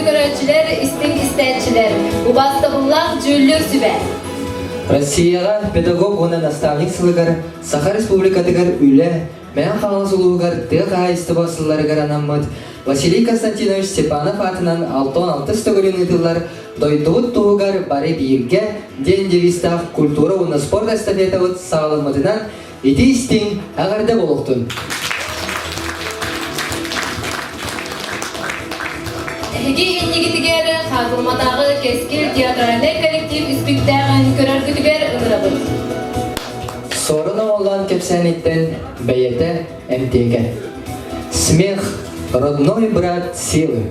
көрөөччүлэр, истиҥ истээччилэр, убаастабыллаах дьүүллүүр сүбэ! Россияҕа педагог уонна наставник сылыгар Саха Республикатыгар үлэ, Мэҥэ Хаҥалас улууһугар тыа хаһаайыстыба сылларыгар анаммыт Василий Константинович Степанов аатынан 66 төгүлүн ыытыллар «Дойдубут туһугар бары бииргэ» диэн девизтаах культура уонна спорт эстафетабыт саҕаламмытынан ити истиҥ эҕэрдэ буолуохтун! Эһиги иннигитигэр Хаакылматааҕы Кэскил театральнай коллектив испиктээҕин көрөргүтүгэр ыҥырабыт. Сорун оҕолоон кэпсээниттэн бэйэтэ эмтиэкэ. Смех – родной брат силы.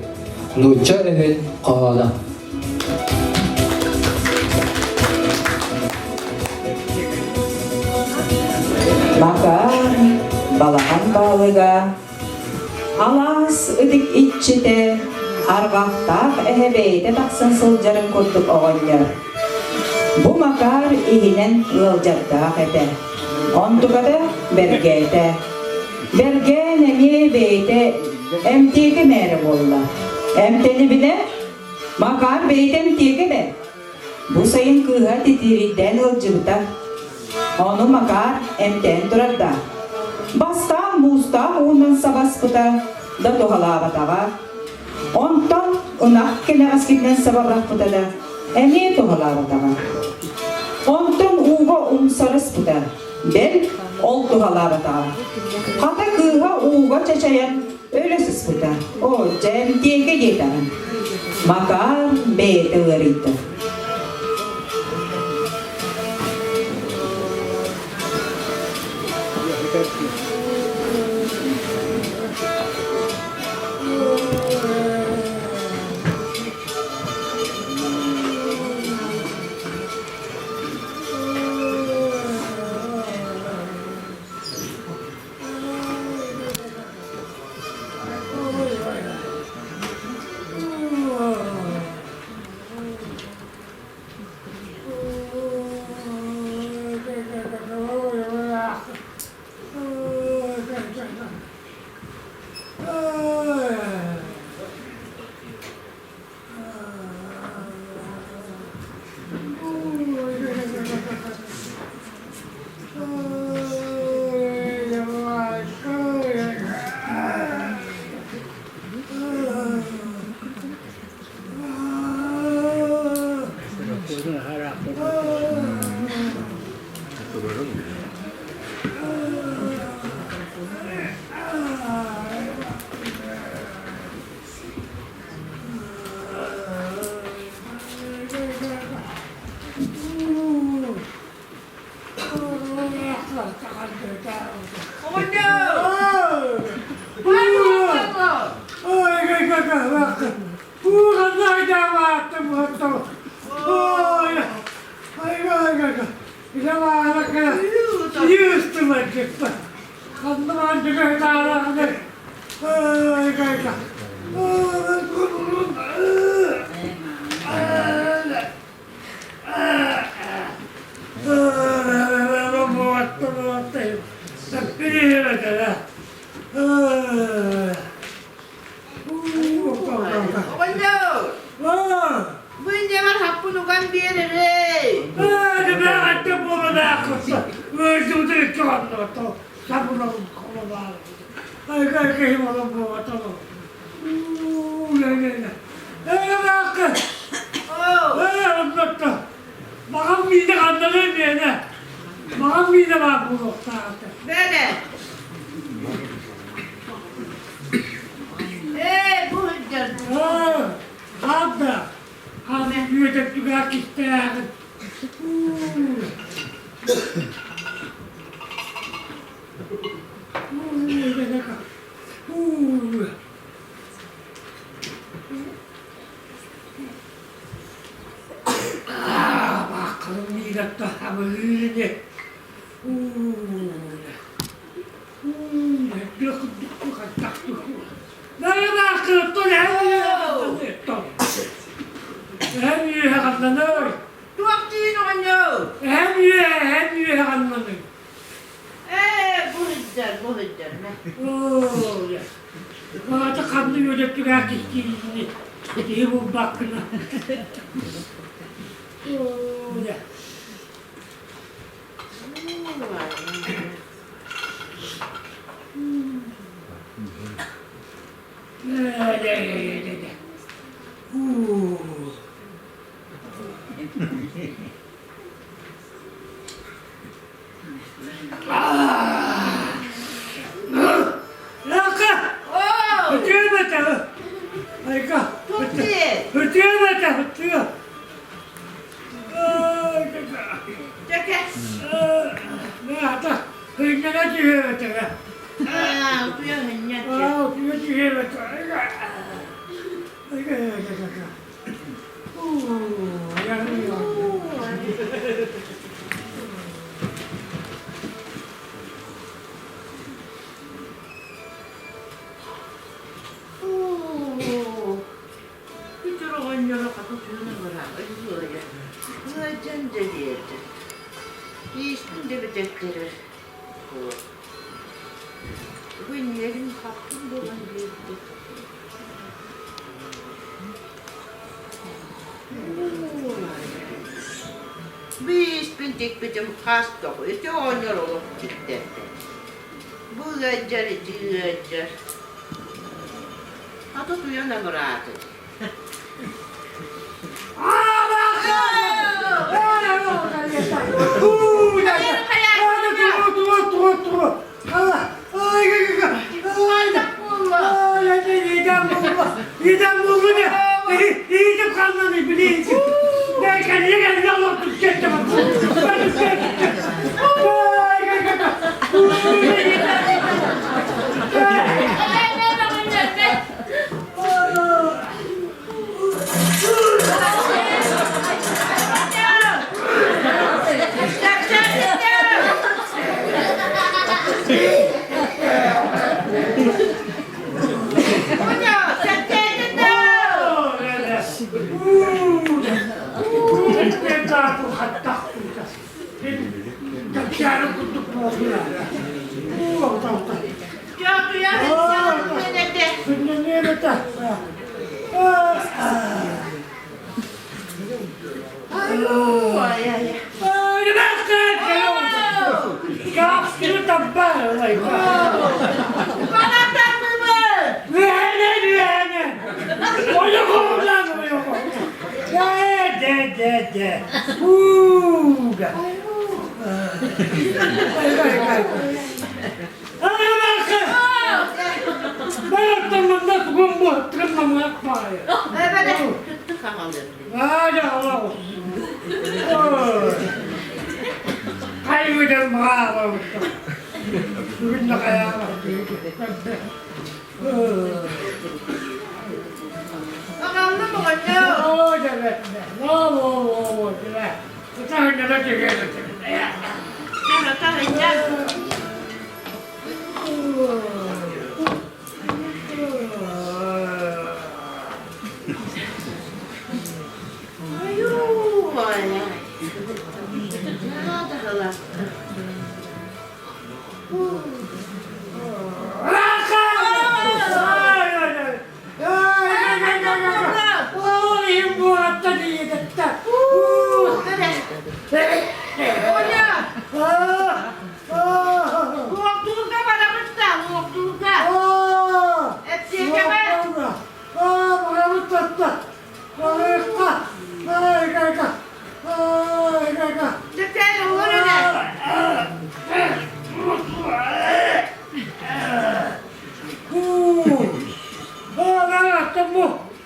Нуучча өһүн хоһооно. Макар балаҕан баалыга алаас ытык иччитэ арҕахтаах эһэ бэйэтэ тахсан сылдьарын курдук оҕонньор. Бу Макар иһинэн ыалдьардаах этэ. Онтуката бэргээтэ. Бэргээн эмиэ бэйэтэ эмтиэкэ мээрэ буолла. Эмтэнибинэ Макар бэйэтэ эмтиэкэ бэр. Бу сайын кыыһа титиирийдээн ыалдьыбыта. Ону Макар эмтээн турарда. Бастаан муустаах уунан сабаспыта да туһалаабатаҕа. Онтон ынах кэнэҕэскитинэн саба бырахпыта да эмиэ туһалаабатаҕа. Онтон ууга умсарыспыта, бэл, ол туһалаабатаҕа. Хата кыыһа ууга чачайан өлө сыспыта. Оо, дьэ, эмтиэкэ диэтэҕин. Макар бэйэтэ ыарыйда. Киһи булбаккына. Оо, дьэ. Ээ, дьэ, дьэ, дьэ, дьэ. Уу. Лака! Үтүөмэтэ! Айка! Үтүөмэтэ! Үтүө! Наата, хынньана түһүөмэтэ. Аа, үтүө түһүөмэтэ. Күтүр оҕонньоро хата тыына быраҕа ыйыа, ыалдьан дьэлиэрдэ. Ииспин да бүтэттэрэр. Бу иннилэрин хаппын буолан биэрдэ. Бииспин тикпитим хас да ити оҕонньор олох тиктэрдэ. Бу ыалдьар, ити ыалдьар. Хата утуйан абыраатын.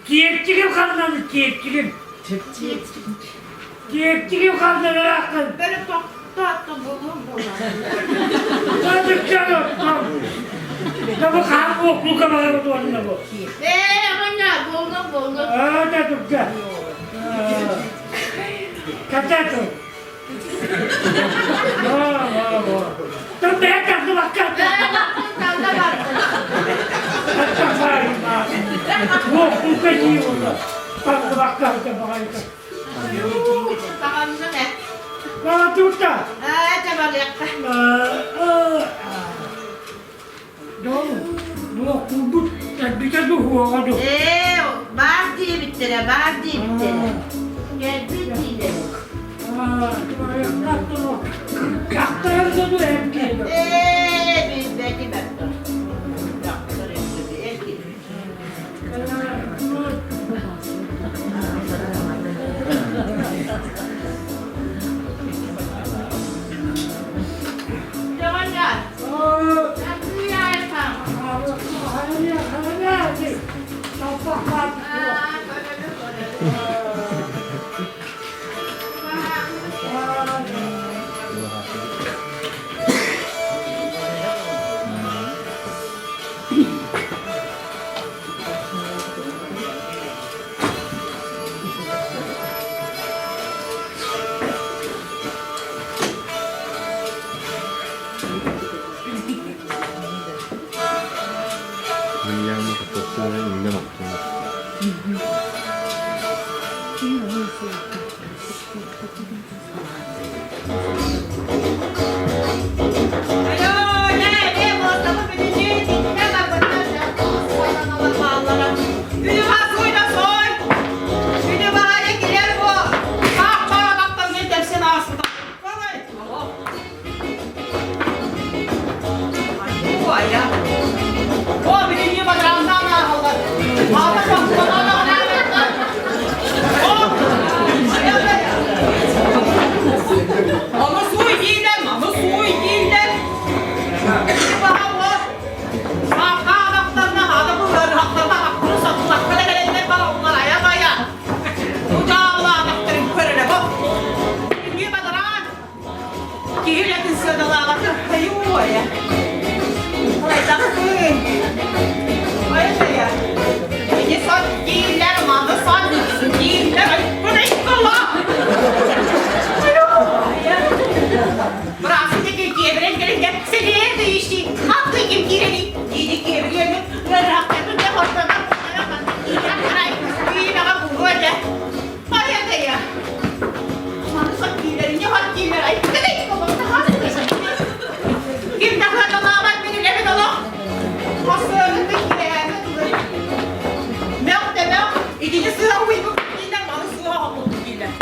Киэптигим ханнаны киэптигим. Киэптигим ханнаны аккын. Бары тохтоото булуом буолан. Табы хаан буоккука бары туонна бу. Ээ, манна буолла буолла. Аа, да тукка. Катато. Там бэйэ тахты бакка. Буоккука дии буолла. Тахты бакка баҕайыта. Аа, тутта. Доо, буоккубут бүтэ дуһуоҕа ду. Баар диэбиттэрэ, баар диэбиттэрэ. Кэлбит диилэр. Ээ, билбэтим оттон. Дьахтар эр киһи. Дьоҕонньор, Аны суй дииллэр, маны суй дииллэр. Саахтаахтарына хата бу ыарыһахтарына ахтыры сатылахха да кэлэннэр бараллар айа-байа. Бу дьаабылаатахтарын көрөрө бу. Билиҥҥи бадараан Киһи үлэтин сыаналаабаты хайы-уойа. Хайдахпын? Айа-тайа. Ини сон дииллэр, маны сон дииллэр, айкын-айкыла. Быраасыйда киэбирэн кэлингэ сэлиэр дыйышти, хатты ким киирени, диди киэбириэми, ыарахтарбын да хортонор, киирэн буруа дэ. Хайа-тайа. Маны сон дииллэр, ини хон дииллэр, айкын-айкыла. Ким да хаталаабат билилэбин олох. Хосуону киэһээҥҥи тылы. Мөх да мөх, итини сыа уйбут дииллэр, маны сыа хоппут дииллэр.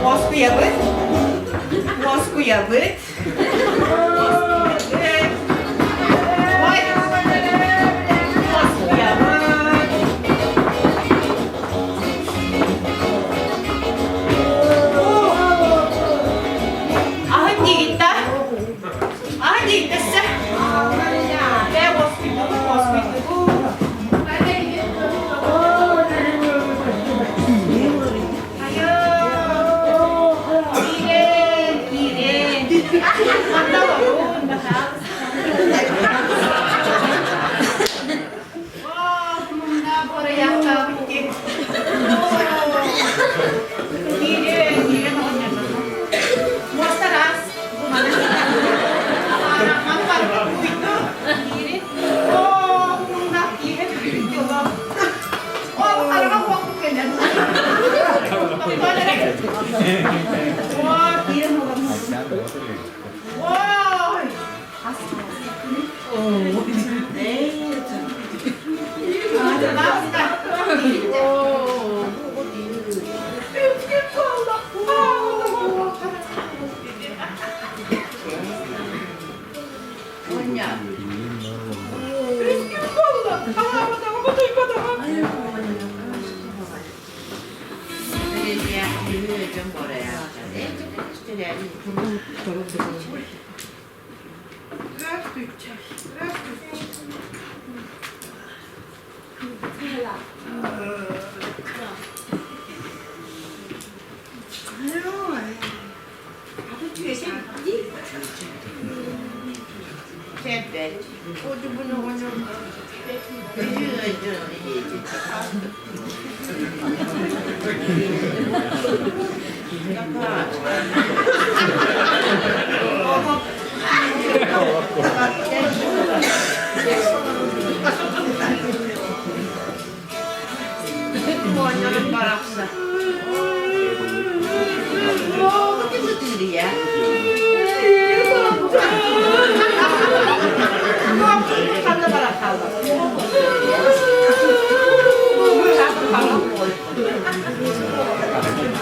Уоскуйабыт. Уоскуйабыт. Ой, уоскуйабыт. Аһын диигитта. Аһын диигиттэ. Бэ уоскуйдубут, уоскуйдубут. Киирэн, киирэн. Манна олорун, баһаалыста. Ой! Здравствуйте. Здравствуйте. Кэпсээбэт. Одубун оҕонньор киһи ыалдьар диэбит. Оҕонньорум барахсан. Оҕо ким ытыырыйа? Ханна баран хаалла?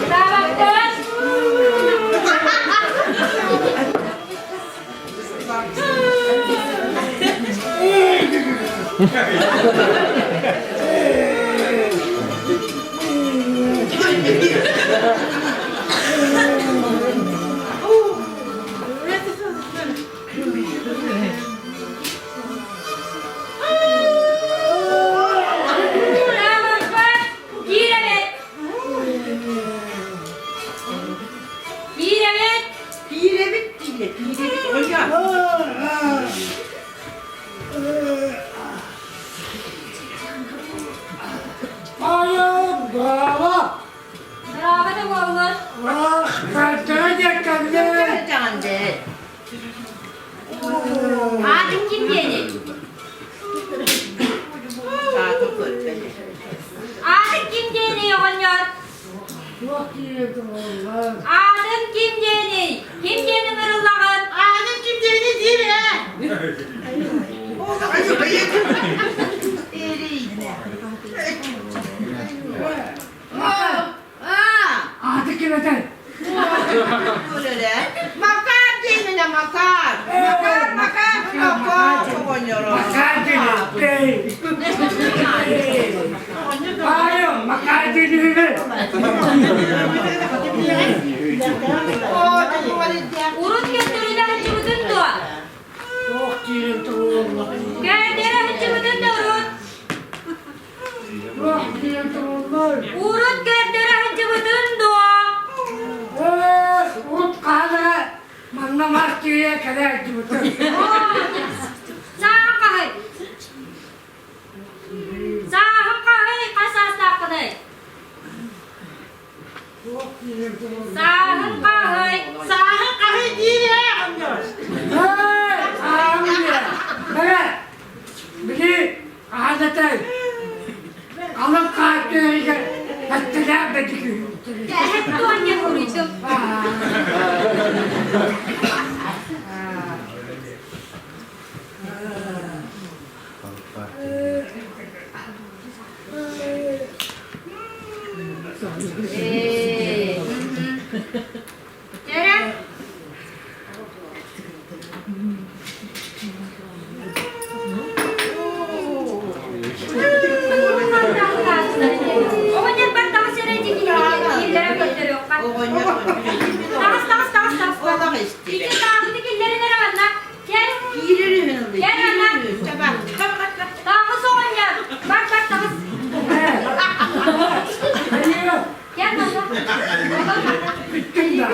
Браво! Браво! Киирэбит! Киирэбит! Киирэбит дииллэр, киирэбит оҕонньор. Айым, браво! Браво да буоллун! Ах, картара дьэккэллэ! Даҕан дээ. Аатыҥ ким диэний? Саата көрбөтө. Аатыҥ ким диэний, оҕонньор? Туох киирэн олорор? Аатыҥ ким диэний? Ким диэн ыҥырыллаҕын? Аанын ким диэни диир ээ. Ааты ким этэй? Макар диэминэ Макар. Макар, Макар, Макар оҕонньоро. Макар диэн Айым, Макар диэн Урут көрдөрүнэ сылдьыбытын дуо? Туох киирэн туруолла? Көрдөрө сылдьыбытын да урут? Туох киирэн туруоллар? Урут көрдөрө сылдьыбытын дуо? Ээ, урут хаалара манна мас киирэ кэлэ сылдьыбытым. Сааһын хаһый? Сааһын хаһый? Хас саастааххыный? Туох киирэн туруолла? Сааһын хаһый? Сааһын хаһый диир ээ оҕонньор. Ээ, аамыйа. Бэрэ, били аһанатай. Алын хааттыырыгар батталаах бэдик Эһэт туонньа суруйдум. Ээ. Чэрэ. Оҕонньор бар таҕыс эрэ киллэрэн көрдөрүөххэ. Оҕонньор Таҕыс, таҕыс, таҕыс, таҕыс. Олох истибэт. Ити таабыты киллэрин эрэ манна. Кэл. Киирэр үһүн Кэл манна. Таҕыс оҕонньор. Бар, бар, таҕыс. Кэл манна. Бүттүм да.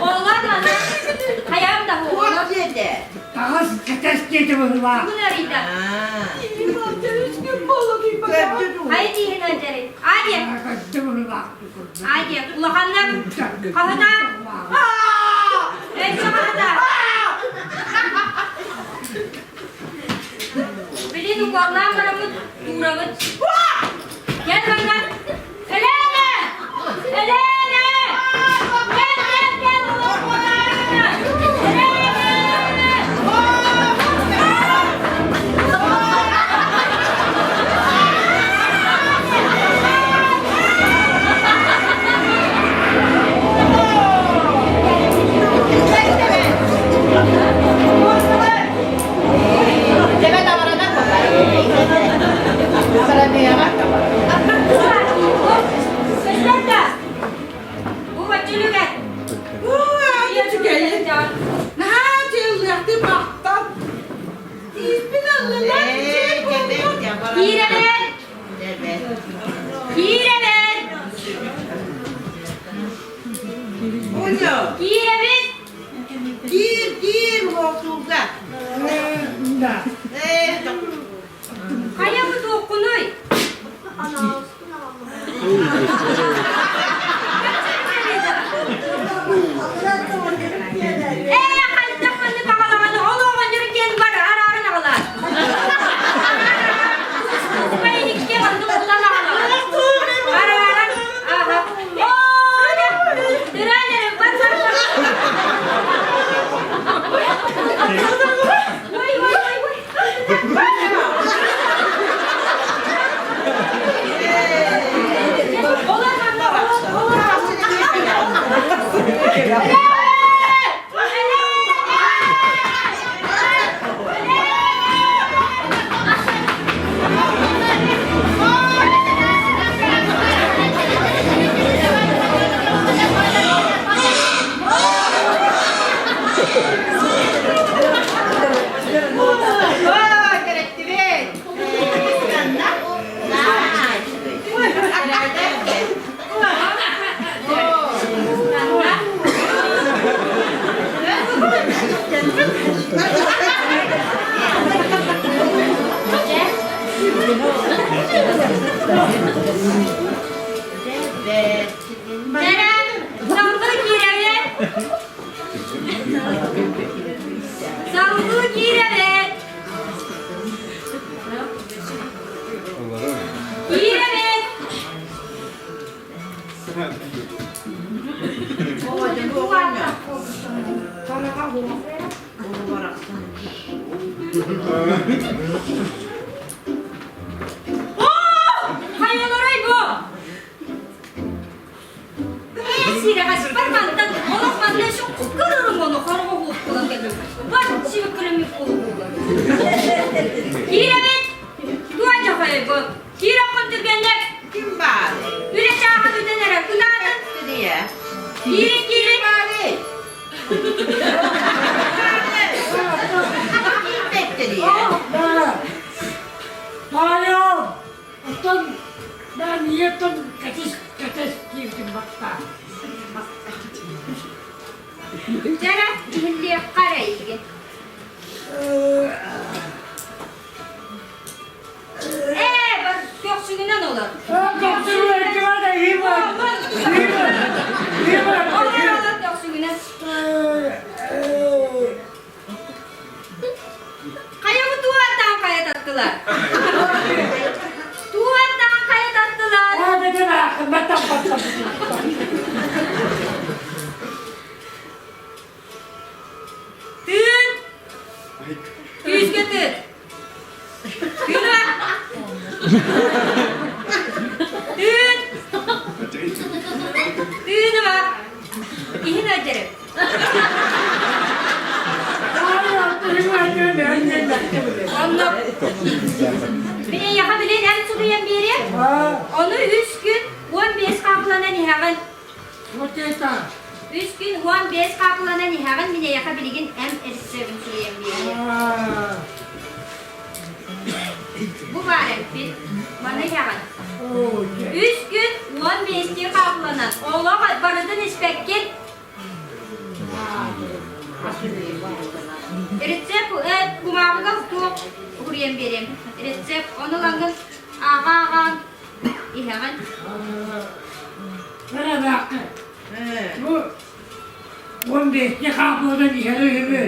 Оҕолор манна. Хайаам да Туох диэтэ? Таҕыс кэтэс диэтэ быһыылаах. Бүгүн арыйда. Көрдү Хайа тииһин öldөрүй? Адия. Көрдү быһыылаах. Адия. Улаханнар. Хаһыта. Өссө хаһыта. Билин укуоллаан бараммыт, туурабыт. Кэл манна. Элена! Элена! Кэл, кэл, кэл, Элена! Көстөр Бу баччылыгар. Наһаа дьыллыахты бахтан. Тииспин аллылар. Киирэбин! Киирэбин! Оня, Киирэбин! киир, киир, уотууга. Ээ, Хайа бу туоххунуй? Ээ, хайдах маннык аҕалаҕын? Ол оҕонньору диэн бар арааран аҕалаар. Туспа иһиккэ маннык ылан аҕалаҕын. Арааран, аха. Оо, дөрөөн эрэ, бар, бар, бар. Ой, ой, ой, ой. Ой, кэлэттибит. Дэрэн, салгыы киирэбит. Салгыы киирэбит. Киирэбит. Оо, хайаларай бу? Сирэҕэспэр мантан олох манна көрөрүм ону хороҕо буолан кэллим. Бар сибиккөлөммүт буолугулар. Киирэбит! Туа дьахайбы. Киирэххин түргэнник. Ким баар? Үлэ чааһа бүтэн эрэ. Кытаатын. Кириэ. Киирин киирин. Баарый? Киирбэттэрие. Маайа, оттон мен ийэттэн кэтис кэтэс киирдим батта. Дьэрэ, иһиллиэххэ эрэ эйигин. Ээ, бар көхсүгүнэн олор. Көхсүгүнэн Олор, олор көхсүгүнэн. Хайа бу туохтаан хайа таттылар? Туохтаан хайа таттылар? Тыын! Күүскэ тыын! Тыына! Тыын! Тыыныма! Иһин өйдөрүм. Онно мин эйиэхэ билин эн суруйан биэриэм. Ону үс күн 15 хаапыланан иһэҕин. Үс күн 15 хаапыланан иһэҕин мин эйиэхэ билигин эн рецебин суруйан биэриэм. Бу баар эппит. Маны иһэҕин. Үс күн 15 хаапыланан олох барытын испэккин. Рецепт кумааҕыга туох уруйан биэриэм. Рецепт ону ылаҥҥын ааҕа-ааҕаан иһэҕин. Бу 15 хаапылынан иһэр үһүбү.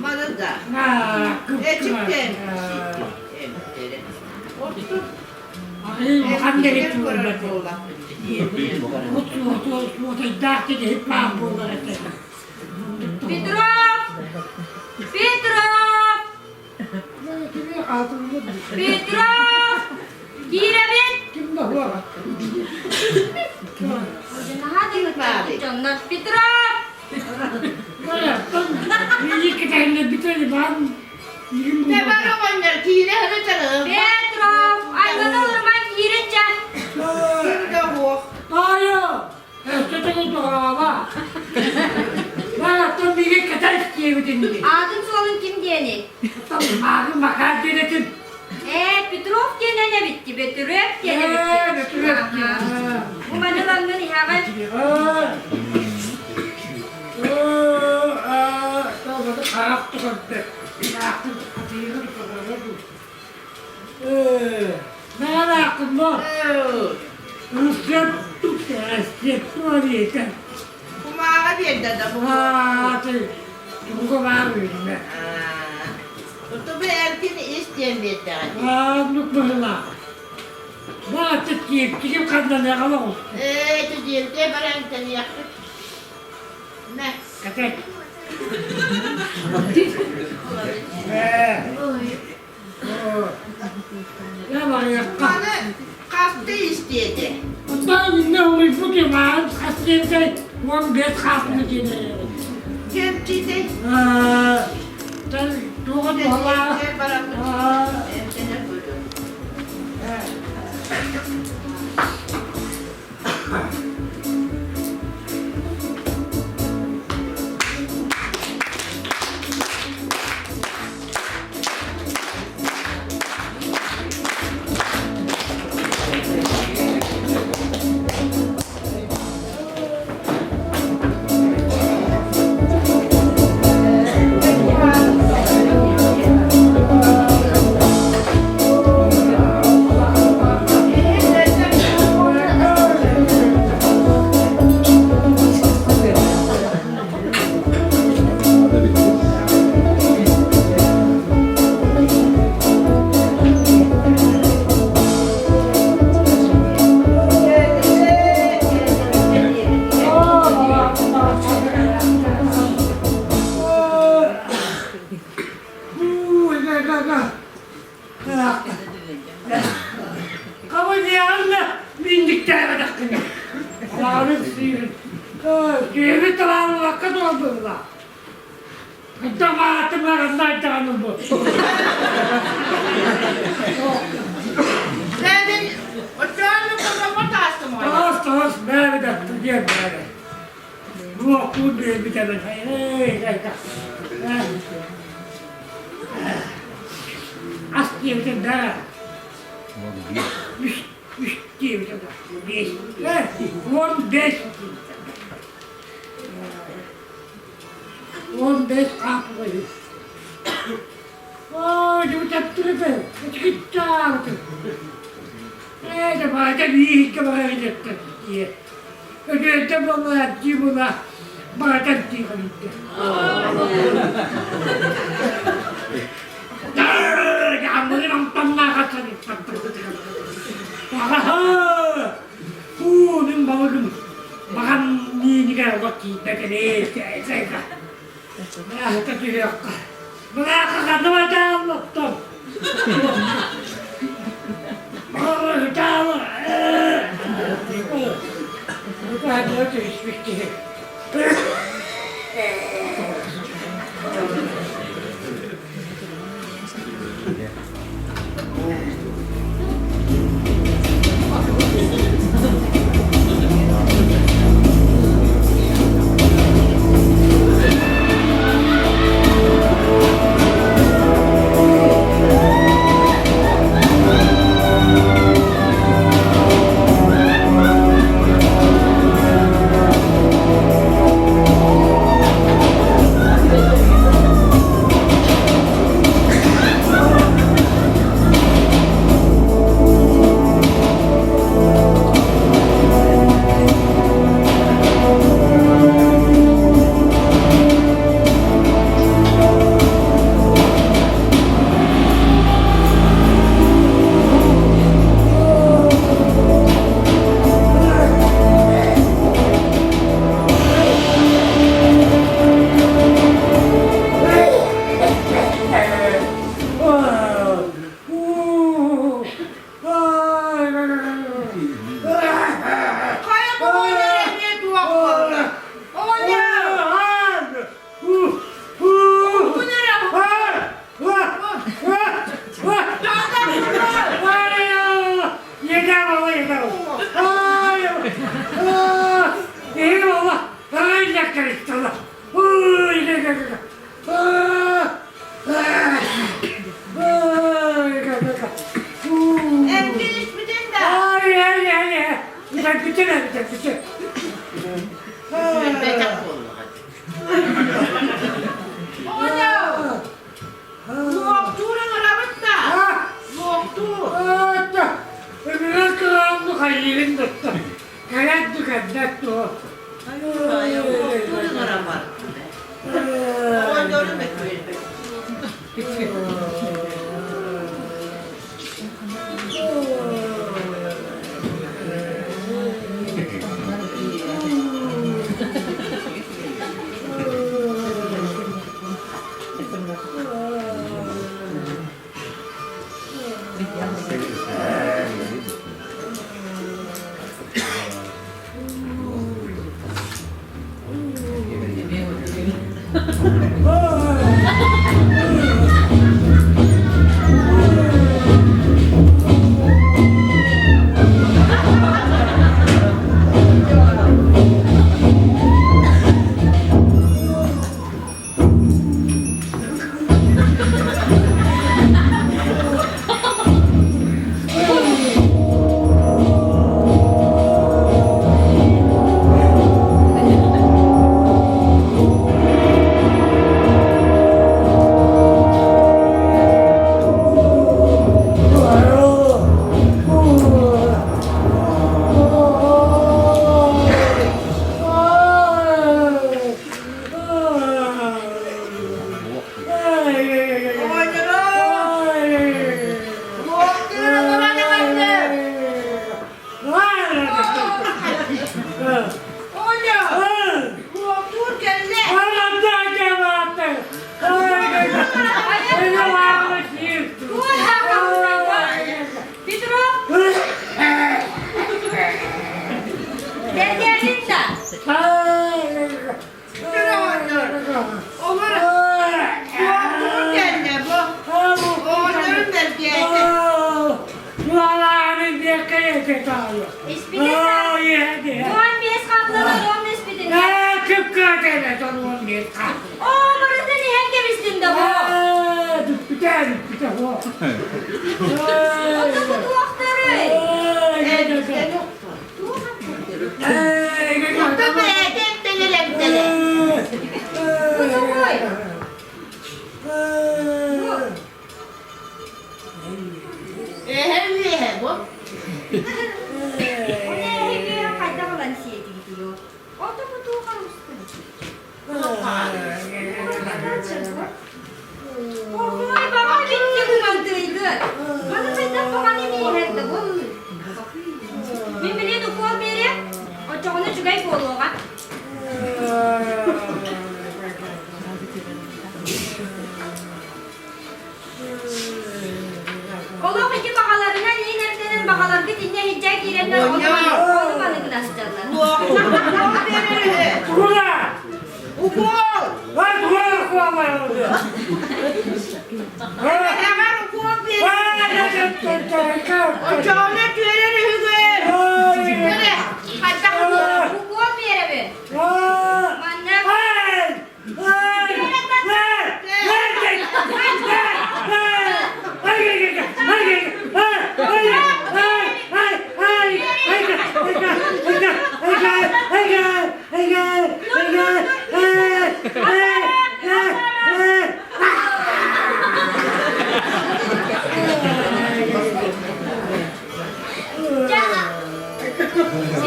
Маны да. Эчиккэ Улахан дэгит буолла. Суотайдаах киһи баар буолар этэ. Петров! Петров! Петров! Киирэбит! Ким да хуаҕа. Наһаа да дьоннор. Петров! Тебар оҕонньор киирэ сылдьарым. Петров! Айлана олоруман киирин чэ! Ким да суох. Таайа, өстөтөҥү туһаама. Бараттан биги кэтэр диэбитин дии. Аатын суолун ким диэний? Мааҕы Макар диэнэтин. Ээ, Петров диэн эн эбитти, Бөтүрүөп диэн эбитти. Ээ, Бөтүрүөп диэн. Бу маны лаҥҥын иһэҕин. Харах туһарды. Кумааҕы биэрдэ да бу. Тутубу эркин ис диэн биэрдэҕэ дии. Ээ, ити диэлгэ баран тэниэхпит. Мэ. Маны хаста истиэтэ? Кэмчитэй. Бараммыт. Эмтэнэр буолуо. Бэбин оччоҕо курдаммат таастым Хайа бу оҕонньор эмиэ туох буолла? Оҕонньор! Бу нэрэ? Эргин испитин да? Билбэтэх буоллаҕа. Оҕонньор! Оҕонньороо! Луохтуур олорон эҕэрдэ! Оҕонньор! Луохтуур кэллэ! Петров! Бэргээбит да? Олор луохтуур кэллэ бу. Оҕонньорун бэргээтэ. Испитин 15 хаплана он испитин. Оо, барытын иһэн кэбистин да бу. Оттон бу туохтарый? Оттон бэйэтэ эмтэнэр-эмтэнэр. Бу тугуй? Бу Эһэ үөһэ бу. Оны эһэ үөһэ хайдах ылан сиэтигитий? Ото бу туох устун? Ой, баба битти бумантыйгы. Маны хайдах баҕаны миэһэр да бу. Мин билин укол биэриэ, оччоҕуна үчүгэй буолуоҕа. Олох ити баҕаларынан иин эрдэнэн баҕаларгыт иннэ иһирдьэ киирэннэр ону маны гына сылдьаллар. Луох биэрэр үһү. Укол! Эһэҕэр укол биэрэр. Оччоҕуна түөрэр үһүгүн. Көрө, хайдах укол? Укол биэрэбин. Манна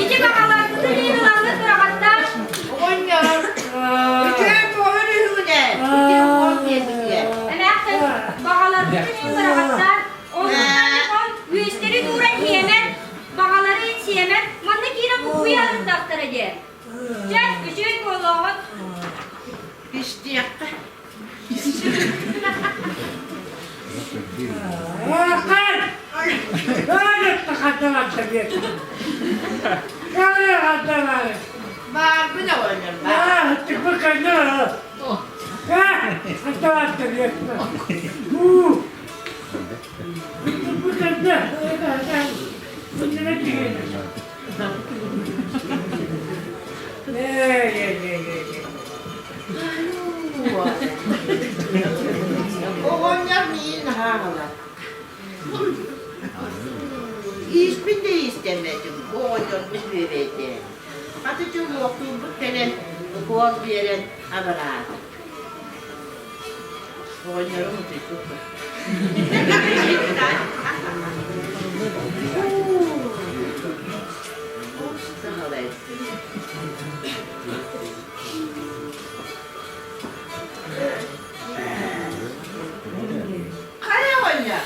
Ити баҕаларбытын иин ыламмыт быраҕаттаах Оҕонньор, үчүгэй буолар үһүгүнэ, ити укол биэрбитигэр. Эмээхсин баҕаларбытын иин быраҕаттаах, онон үөстэри тууран сиэмэн, баҕалары иин сиэмэн, манна киирэн буккуйа арыттахтара диэ. Чэ, үчүгэй буолуоҕун. Истиэххэ. Баарбын оҕонньор баар. Оҕонньор миин хаалар. Ииспин да иистэммэтим, оҕонньорбут үөрэйдэ. Хата чулуохтуурбут кэлэн, укуол биэрэн абыраата. Оҕонньорум утуйбут. Хайа оҕонньор?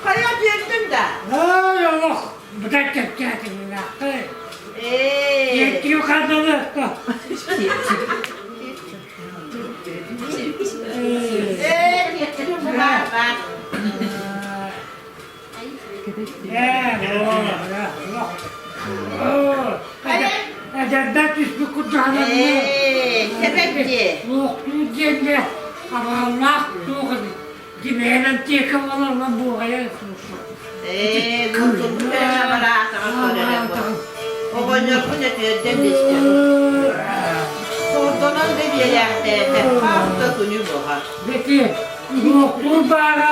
Хайа биэрдиҥ да? Ээ. Ээ, тиэттэрим баар баар. Хайа? Эдэрбэр түспүт курдук сананным. Ээ, сэбэт дии. Луохтуур диэннэ абааллаах туох эбит. Дибээн аптека буолаллар буоҕайа Ээ, луохтуурбут эрэ абараатаҕа көрөрө бу. Оҕонньорбун өтүөрдэн истим. Сордонон да биэрээхтээтэ, хас да күнү быһа. Бити, луохтуур баара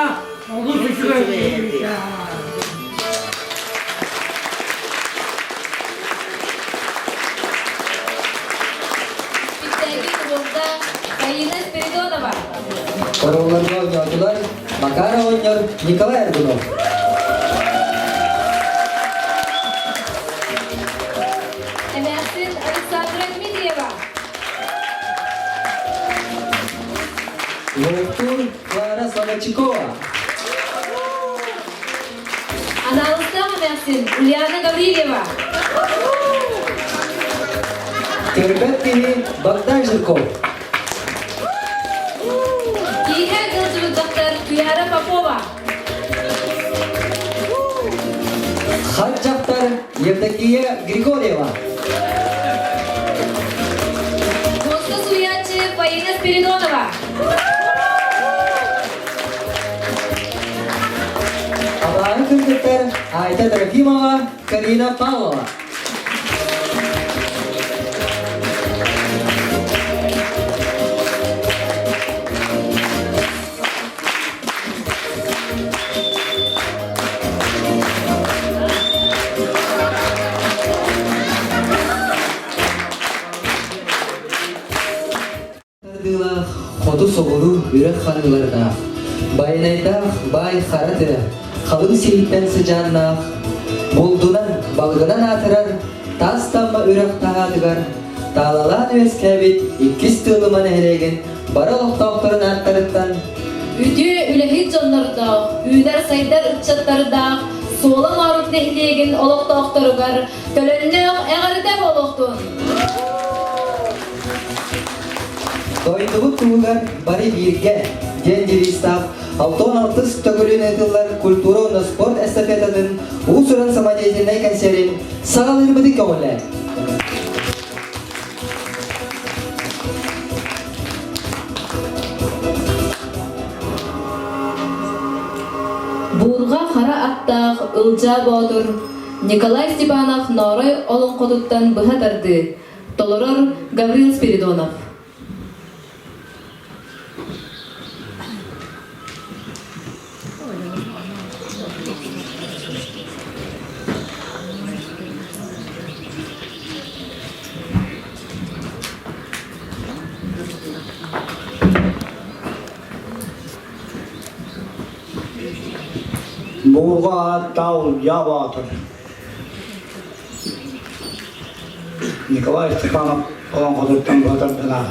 олус үчүгэй Үчүгэй. Испиктээги туруорда Фаина Спиридонова. Оруолларга оонньоотулар Макар оҕонньор Николай Аргунов. Эмээхсин Александра Дмитриева. Локтур Клара Солочкова. Анаалыстаах эмээхсин Ульяна Гаврильева. Көрбөт киһи Богдан Жирков. Киэһэ ыалдьыбыт дьахтар Туяра Попова. Хат дьахтар Евдокия Григорьева. Муоста суруйааччы Фаина Спиридонова. Абааһы кыргыттар Айта Трофимова, Карина Павлова. Тардыылаах хоту соҕуруу үрэх харыылардаах, байанайдаах баай хара тыа, халыҥ сиһиттэн сыдьааннаах, булдунан, балыгынан аатырар таас тамма үрэх таһаатыгар таалалаан үөскээбит иккис Тыылыма нэһилиэгин бары олохтоохторун ааттарыттан Үтүө үлэһит дьоннордоох, үүнэр-сайдар ыччаттардаах Суола Моорук нэһилиэгин олохтоохторугар төлөннөөх эҕэрдэ буолуохтун! Дойдубут туһугар бары бииргэ диэн девизтаах 66 төгүрүн ыытыллар культура уонна спорт эстафетатын уус-уран самодеятельнай кэнсиэрин саҕалыырбытын көҕүлээн. Буурҕа хара аттаах Ылдьаа Боотур Николай Степанов Ноорой олоҥхотуттан быһа тардыы Толорор Гаврил Спиридонов. Буурҕа ааттаах Баатыр Николай Степанов олоҥхотуттан быһатардылар.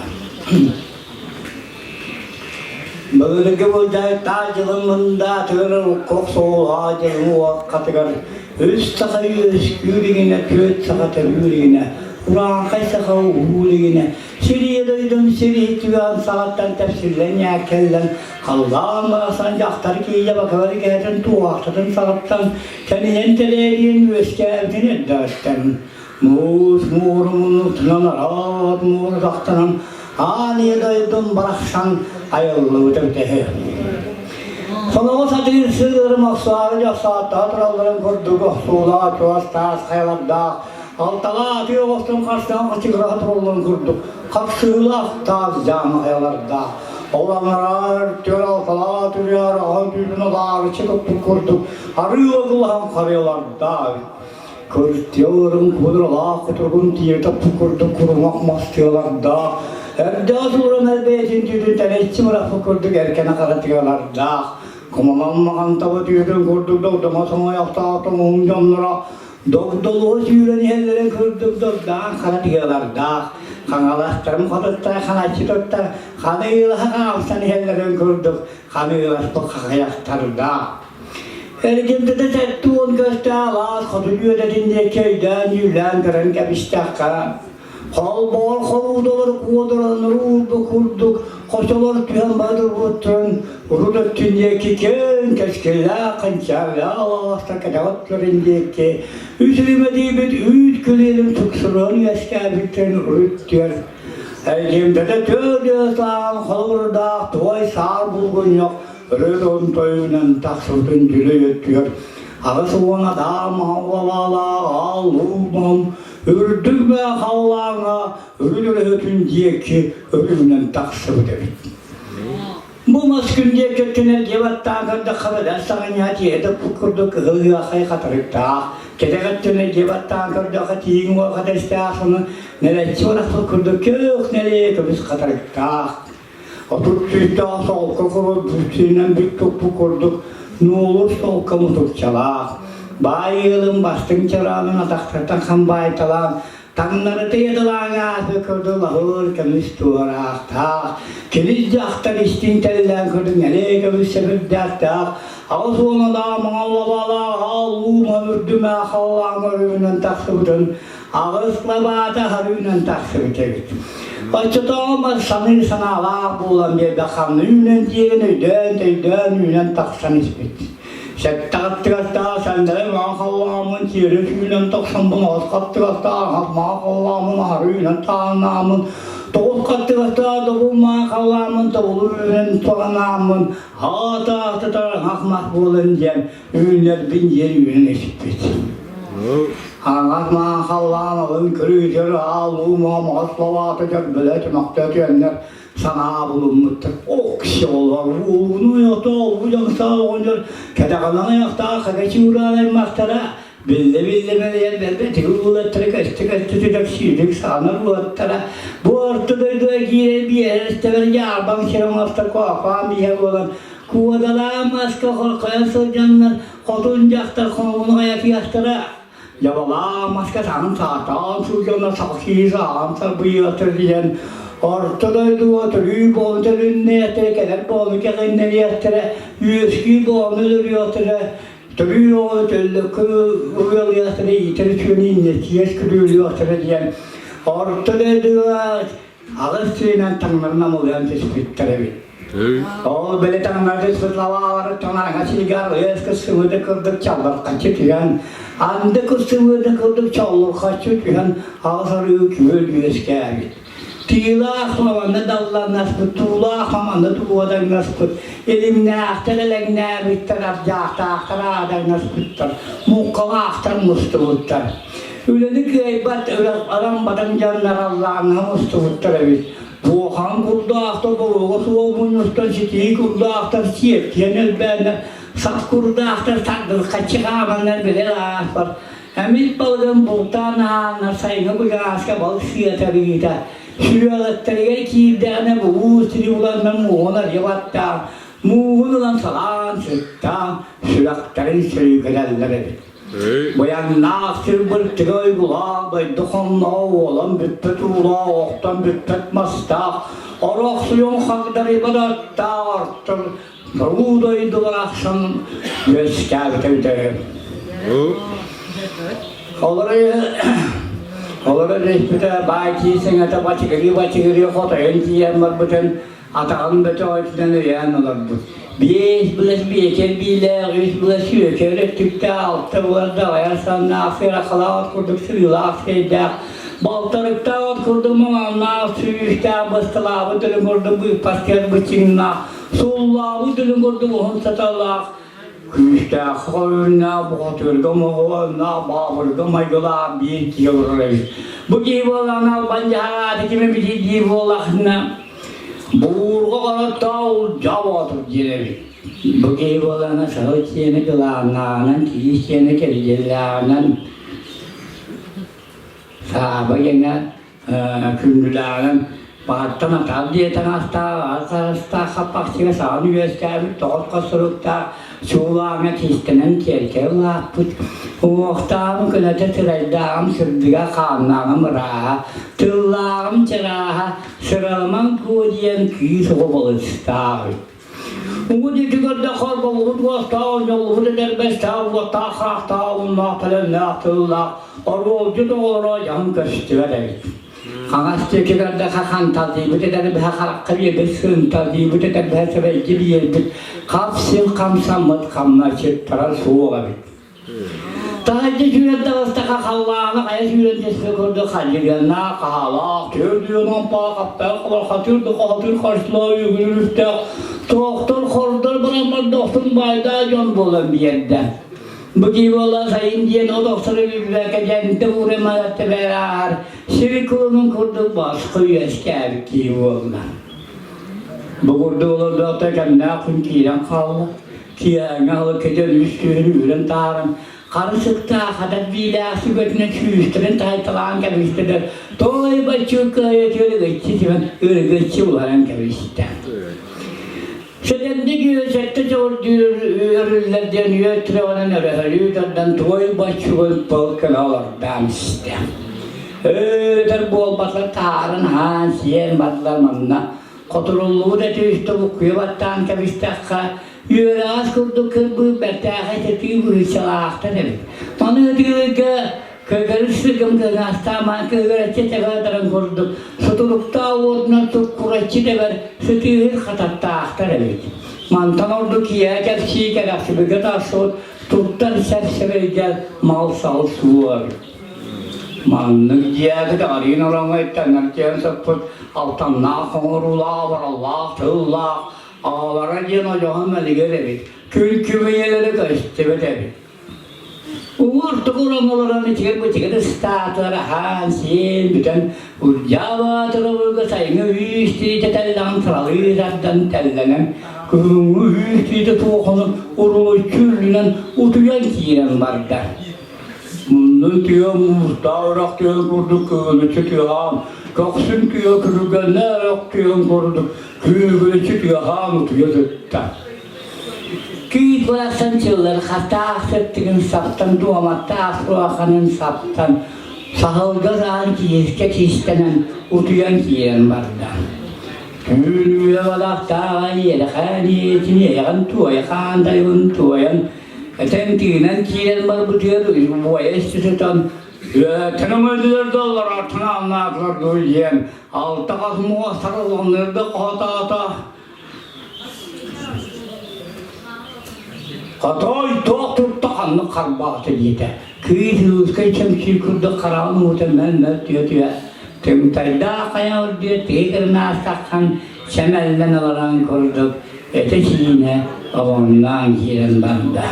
Былыргы былдьай таадьылын мындаатыгар кох суолаа дьылын уоккатыгар үс саха үөскүүр игинэ, түөрт саха төрүүр игинэ, урааҥхай саха уһуур игинэ, сирийэ дойдун сириһи түгэҕин саҕаттан тэпсиллэн ньээккэллэн, халлаан барахсан дьахтар киийэ бакалар кэһэтин туоһахтатын саҕаттан Кэнийэн тэлээрийэн үөскээбитин эрдэҕиттэн муус муорумунутунан араат муорутахтанан аан ийэ дойдум барахсан айыллыбыта бүтэһи. Соноҕо сатыыр сыырым охсуоҕу дьохсоотто туралларын курдук охсуулаах чугас таас хайалардаах алталаах атыы оҕостон харсыһан хачыгыраһа туралларын курдук хапсыылаах таас дьаама хайалардаах ол анараар түөр алталаах түрүөр аһа түүтүн алаарыччы туппут курдук Арыы одуулаһан харыйалардаах Кыртыаларын кудуралаах кутуругун тиийэ топпут курдук курумах мас тыалардаах, эрдэҕэ сууран эрбэйэтин түүтүн тэлэччи бырахпыт курдук эркэнэ хара тыалардаах, кумалан маҕан таба түүтүн курдук догдомо соҥойохтоох тоҥуһун дьонноро догдолуо сүүрэн иһэллэрин курдук догдаан хара тыалардаах, хаҥаластарын хотуттар ханаччы туттар ханыылаһа хаамсан иһэллэрин курдук ханыыласпыт хахайахтардаах. Эргимтэтэ 70 көстөөх алаас хоту үөдэтин диэки өйдөөн-дьүүллээн көрөн кэбистэххэ, Холбоҕор хоруудалар куодараннар уурба курдук хочолор түһэн баадырбыттарын урут өттүн диэки киэҥ кэскиллээх кынчаалаах алаастар кэтэҕиттэрин диэки үс үрүмэдийбит үүт күлүөлүн тупсуран үөскээбиттэрин урут түөр Эргимтэтэ төрүө саан холобурдаах туой саар булгунньах өрө тойунан тахсыбытын дьүлэй өттүгэр 80 атаам аллалаах ааллуумам үрдүк бээ халлааҥҥа үрүн өрөһөтүн диэки өрүнэн тахсыбыт эбит. Бу мас күн диэки өттүнэн диэбаттаан көрдөххө бэдэр саҕанньа тиэһэ курдук кыһыл ыахай хатырыктаах, кэтэх өттүнэн диэбаттаан көрдөххө тииҥ уорҕата истээх сону нэлэччи барахпыт курдук күөх нэлээ көмүс хатырыктаах. 30 сүүстээх солко курдук бүччүнэн бүк туппут курдук нуолур солко мутукчалаах. Баай ыалын бастыҥ чараанын атахтартан хам баайталаан Таҥнарыта ядылааҥа ааты көрдө лаһыр көмүс туораахтаах, килис дьахтар истиҥ тэллээн көрдө нэлээ көмүс сэбирдэхтээх, 80 алаа маҥаллабалаах аалуу үрдүмэ халлаан өрүүнэн тахсыбытын аҕыс лабаата харыынан тахсыбыт эбит. Оччотооҕу мас саныы санаалаах буолан биэрбэ ханна үүнэн тиэрин өйдөөн-төйдөөн үүнэн тахсан испит. Сэттэ сандалы маҥан халлааммын тиэрэ сүүнэн тахсаммын аҕыс хаттыгастаах маҥан халлааммын аһары үүнэн тааннааммын тоҕус хаттыгастаах добул маҥан халлааммын тобулу үүнэн туһанааммын аата-аата ах мах буолан диэн үүнэрбин диэн үүнэн испит. Аҥас маҥан халлаан алын көрүүтэр аалуу маҥас лабаата дьөрбөлө түмэхтэ түөннэр санаа булуммуттар. Оксиолор ууну ото уу дьоҥсоо оҕонньор кэтэҕинэн айахтаах хагачыураан аймахтара биллэ-биллэ мэлийэн бэрбэтиги уулаттара көстө-көстө түтөксүүтүк саанар уоттара бу орто дойдуга киирэр биэрэстэбэр дьаарбаҥ сир оҥостор коохоон биһэ буолан куодалаан маска хорхойон сылдьаннар хотун дьахтар хомугун хайатыахтара Дьабалаа маска саҥын саатаан сылдьаннар сахсыы саҕан сарбыйыахтар диэн орто дойдуга төрүү буолан төлүннээтэрэ кэлэр буолан кэҕиннэриэхтэрэ үөскүү буолан өлөрүөхтэрэ төрүү оҕону төллөккө ыалыахтара иитэр үтүөнү иннэтиэс күрүөлүөхтэрэ диэн орто дойдуга аҕыс сиринэн таҥнары намылыйан түспүттэр эбит. Ол били таҥнары түспүт лабаалары таҥараҥа сиригэр ыас кырсыбыты курдук чаллырхаччы түһэн, анды кырсыбыты курдук чоллурхаччы түһэн аҕыс арыы күөл үөскээбит. Тыылаах маманны далланнаспыт, туулаах маманны тууадаҥнаспыт, илимнээхтэр элэҥнээбиттэр, ардьаахтаахтар аадаҥнаспыттар, муҥхалаахтар мустубуттар. Үлэни кыайбат арам-батан дьоннор аллааҥҥа мустубуттар эбит. Буохан курдаахтар боруога суол мунньустан ситии курдаахтар сиэттиэн элбээннэр, сах курдаахтар сардырхаччы хааманнар билэр ааспар. Эмит балыгын бултаан аһааннар сайыҥҥы быгааска балык сыата-арыыта. Сүрэҕиттэригэр киирдэҕинэ буһуу сири буланнар муоһун арыйа баттаан, мууһун ылан салаан сыттаан сүрэхтэрин сөрүүкэтэллэр эбит. Быйаҥнаах сир быртыга уйгулаах, дойду хонноҕо уолан бүппэт уулаах, охтон бүппэт мастаах, орохсуйун хагдарыйбат аттаах ортор туруу дойду барахсан үөскээбитэ үтэ. Олору олору испитэ баай киисэҥэтэ бачыгырыы-бачыгырыы хотойон тиийэн барбытын атаҕын бөтөҕөтүнэн өйөөн олорбут. Биэс былас биэчэр биилээх, үс былас сүөкэр өттүктээх, алта былас даҕайар саннаах, сыарахалаах от курдук сырыылаах сирэйдээх, балтарыктаах от курдук маҥаннаах, сүүстээх, бысталаабыт өлүн курдук быыппастыйар быччыҥнаах, суллаабыт өлүн курдук уһун саталаах, күүстээх хоруйнаах, бухатыырга моһуоннаах, баабырга майгылаах биир киһи олорор эбит. Бу киһи буолан албан дьаһаҕааты кими битийдии буоллахына, буурга хороттоо улдьаа боотур диэн эбит. Бу киһи буолана саһыл сиэнэ кылааннааҕынан, киис сиэнэ кэрдиэллээҕинэн сааба гэнэ күндүлээҕинэн баҕаттан атаал диэтэн астаах, астаах хаппахчыга саҕан үөскээбит тоҕус хос суруктаах суулааҥҥа кистэнэн киэркэй улааппыт, уҥуохтааҕым көнөтө сырайдааҕым сырдыга, хааннааҕым ырааһа, тыллааҕым чарааһа, сыралымаҥ куо диэн кыыс оҕо балыстаах эбит. Уҥу диэки көрдөххө боллубут уостаах, ньоллубут этэрбэстээх, уоттаах хаахтаах, уҥнаах төлөннөөх тыллаах, оруолдьут оҕолоро дьаһын көстүбэт эбит. Хаҥас диэки көрдөххө ханталдьыйбыт этэрбэһэ харахха биэрбит сыынталдьыйбыт этэрбэһэ сэбэйги биэрбит хап-син хамсаммыт хамначчыттара суох эбит. Таһырдьа сүүрэн таҕыстахха халлааны хайа сүүрэн түспүт курдук хадьырыаннаах, хаһаалаах, түөрдүөн омпоох, хаптаах хабархатыыр да хоһотуур харчылаах үгүрүрүстээх, тоохтор хордор бараммар дохсун баайдаах дьон буолан биэрдэ. Бу киһи буолла сайын диэн от охсору билбэккэ дьэнтэ уурумара тэбэр ааһар сир кулунун курдук босхо үөскээбит киһи буолла. Бу курдук олордохто кэмнээх күн киирэн хаалла. Киэһээҥҥи аһылык кэтэн үс түһүн үүрэн таһааран, хары сыттаах хатар биилээх сүгэтинэн сүүстэрин таһайталаан кэбистилэр. Той баччыыкка ырыгыччы түһэн ырыгыччы уларан кэбистэ. Сэтэнник үөсэттэ чөҕүрдүүр өрүллэр диэн үөт түрэҕинэн өрөһөлүү тардан туой баччыгын пыл гына олордоон истэ. Өтөр буолбатар таһааран аһаан сиэн бардылар манна хотуруллубут эти үстэ буккуйа баттаан кэбистэххэ үөрэҕэс курдук кырбыы бэртээхэй сытыы быһыычалаахтар эбит. Маны ытыырга Көкөрүс сыгым кыҥаастаамаан кыыгыраччы тэбэрдэрин курдук сутуруктаах уотунан суккураччы тэбэр сытыыһыт хататтаахтар эбит. Мантан ордук киэһэ кэпсии кэрэхсибикэ тахсыбыт туттар сэп-сэбиргэл мал-сал суор. Маннык дьиэбит арыын ороҥҥо иттэннэртиэн сыппыт алтаннаах хоҥоруулаах, абыраллаах тыллаах аҕалара диэн одьоһун мэлигир эбит. Күл-күбүйэлэри көстүбэт эбит. Уҥуор-тугур оҥолорон итигэр-бытигэр ыстаатылар аһаан-сиэн бүтэн, Урдьаабаат өрөбүлгэ сайыҥҥы үүс тириитэ тэллэҕин сыралыы тардан тэллэнэн, күһүҥҥү үүс тириитэ туохуну урулуччу үрдүнэн утуйан киирэн барда. Муннун тыа муустаах үрэх тыаһын курдук кыылыччы тыаһаан, көхсүн тыа күрүлгэннээх үрэх тыаһын курдук күүгүнүччү тыаһаан утуйа сытта. Киит барахсан чыллырхатаах сыттыгын саптан, дуоматтаах суоханын саптан, саһылга саһан киискэ киистэнэн утуйан киирэн барда. Түүн балахтааҕа иэрэхээн иэтин иэйэҕин туойа хаан тайбын туойан, этэн тыынан киирэн барбытыгар буойа сытан «Үөтэн өҥөдүлэр да олороортун ааннаатылар дуу» диэн алта хас муостар олоннордо хоһотоото. Хотой туох турта ханнык харбаата диэтэ. Кыыс русскай чөмчүү курдук хараҕын уута мөл-мөл түө-түө тымтайдаах хайа үрдүө тыгырын аастаххан сэмэллэн олорон курдук этэ-сиинэ оҕонноон киирэн барда.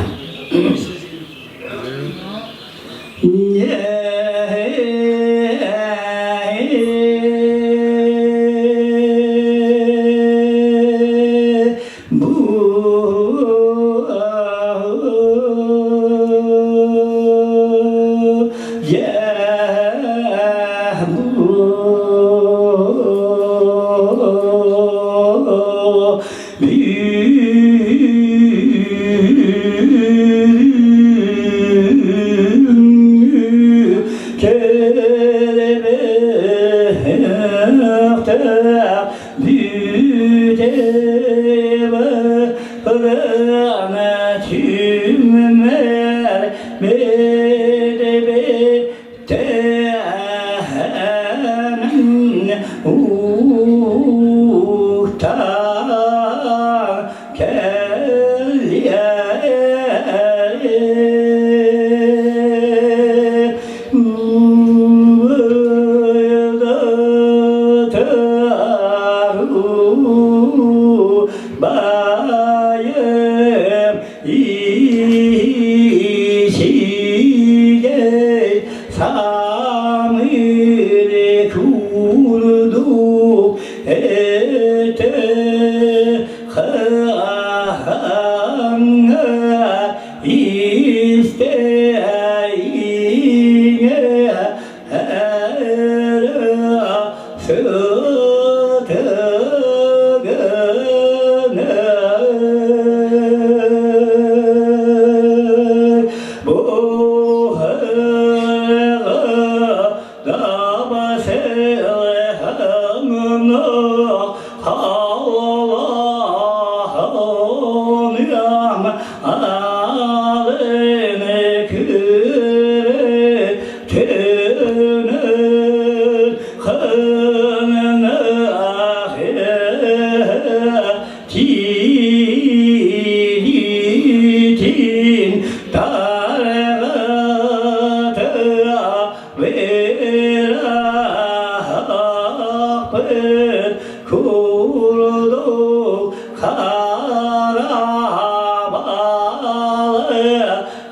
курдук харабалы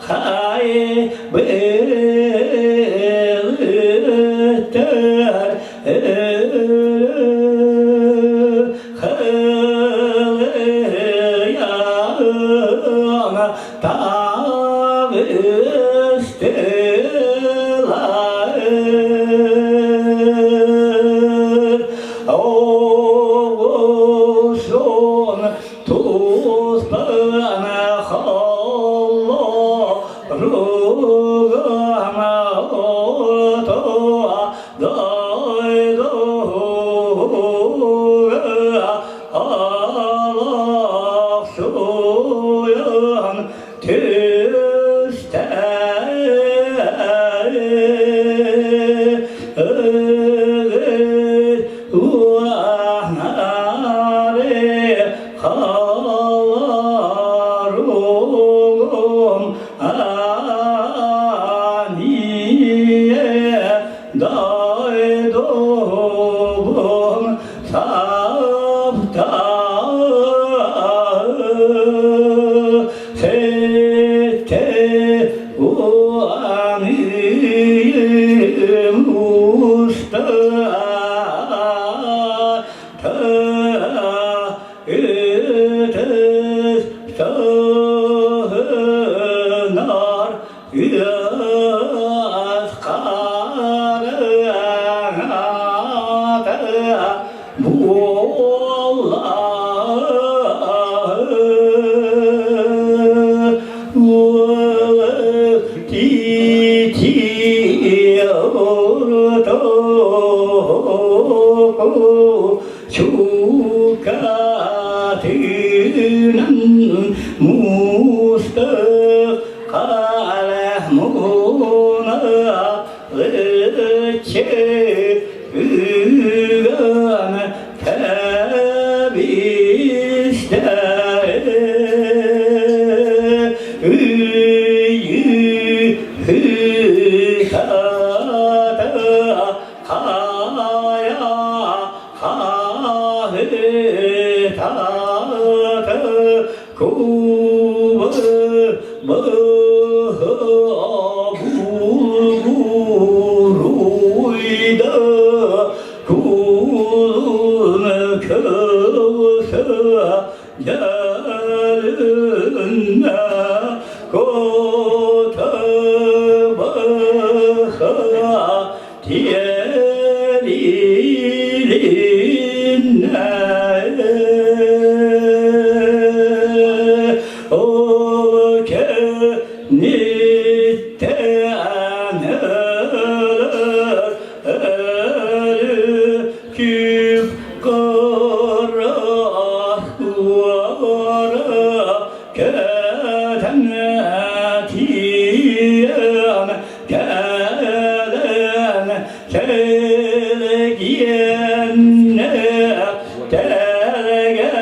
хай былыттар Хылыйаҥа таҕыстылар. Оҕусон туспана холлоругана ото дойдуга Алахсуйан түстэ Уанары халаругум ание дойдугум сапта сетте уаным уста ытыс тыһынар ыас хараҥата буолла. Чукатынан мустық қаламуна үгін тәбісті үйі қая қахытаты кубы булгуруйда кулун кылсы gelünne kotabıha tiyelilinne o kenitten ölür küp kara кэтэнэтиэн кэлэн кэлгиэннэ тэлгэһэри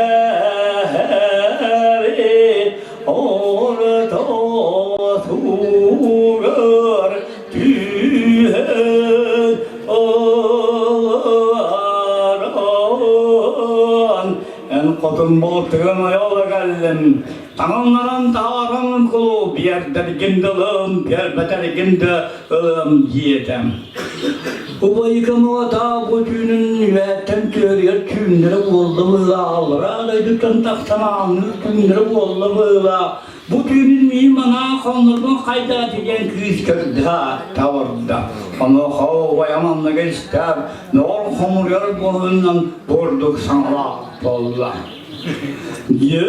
ортотугар түһэн олорон эн хотун болтугун ойола кэллим таҥыннаран таһааран кулу биэрдэргин да ылым биэрбэтэргин да ылым диэтэ. Убайыкам аҕата бу түүнүн үөһэттэн түөрүйэр түүннэрэ буолла быһыылаах, дойдуттан тахсан аанныыр түүннэрэ буолла быһыылаах. Бу түүнүн миин манаа хоннорбун хайдааты диэн кыыс көрдө таҕырда. Онуоха убайам анныга истэр, ноҕор хомуруйар буолунан бурдук саҥалаах буолла. Дьэ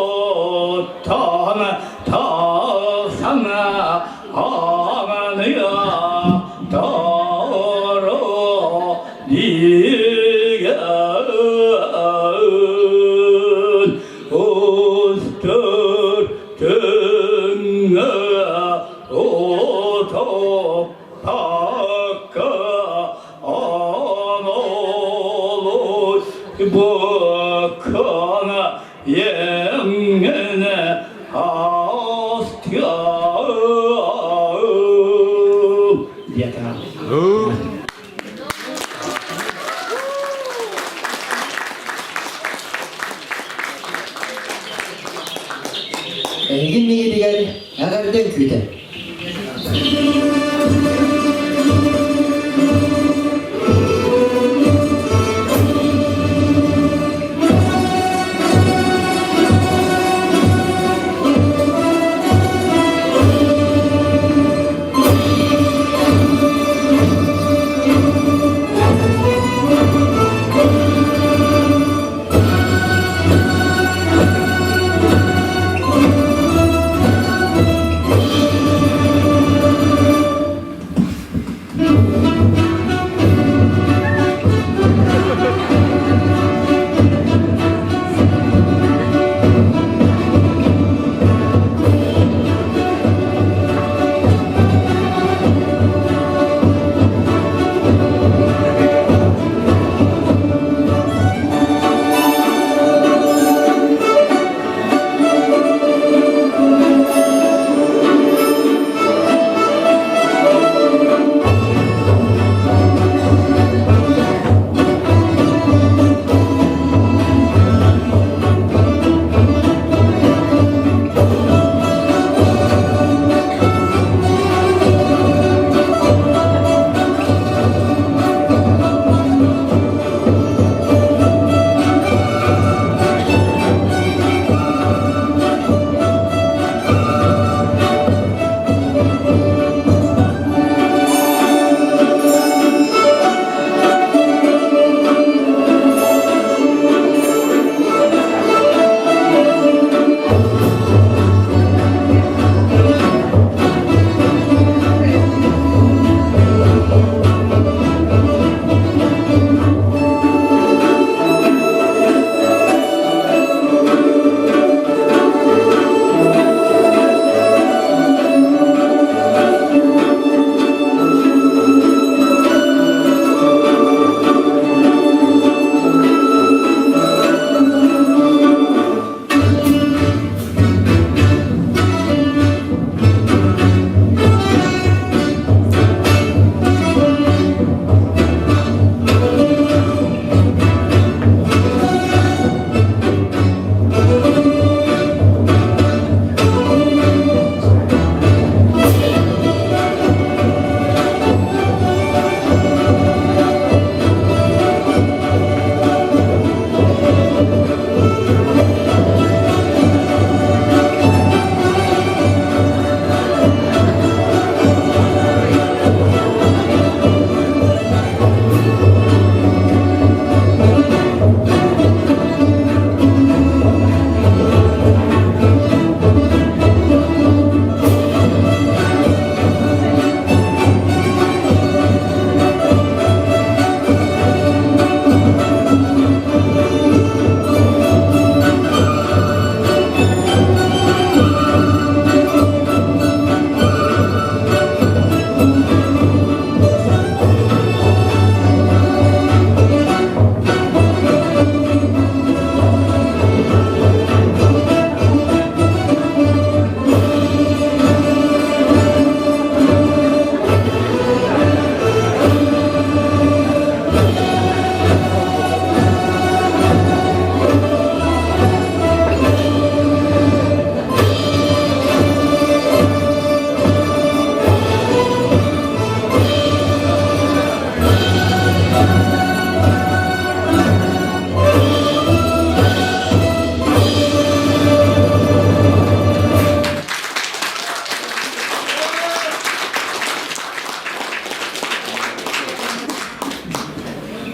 Дойдуттан тахсан аҕаныйа. тохтоппакка Анолус букана еңгене астыам диэтэ. Эһигин миигитигэр эҕэрдэ үҥкүүтэ.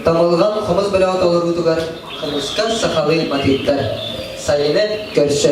Тамылҕан хомус бөлөҕө толоруутугар хомуска сахалыы матыыптар сайыны көрсө.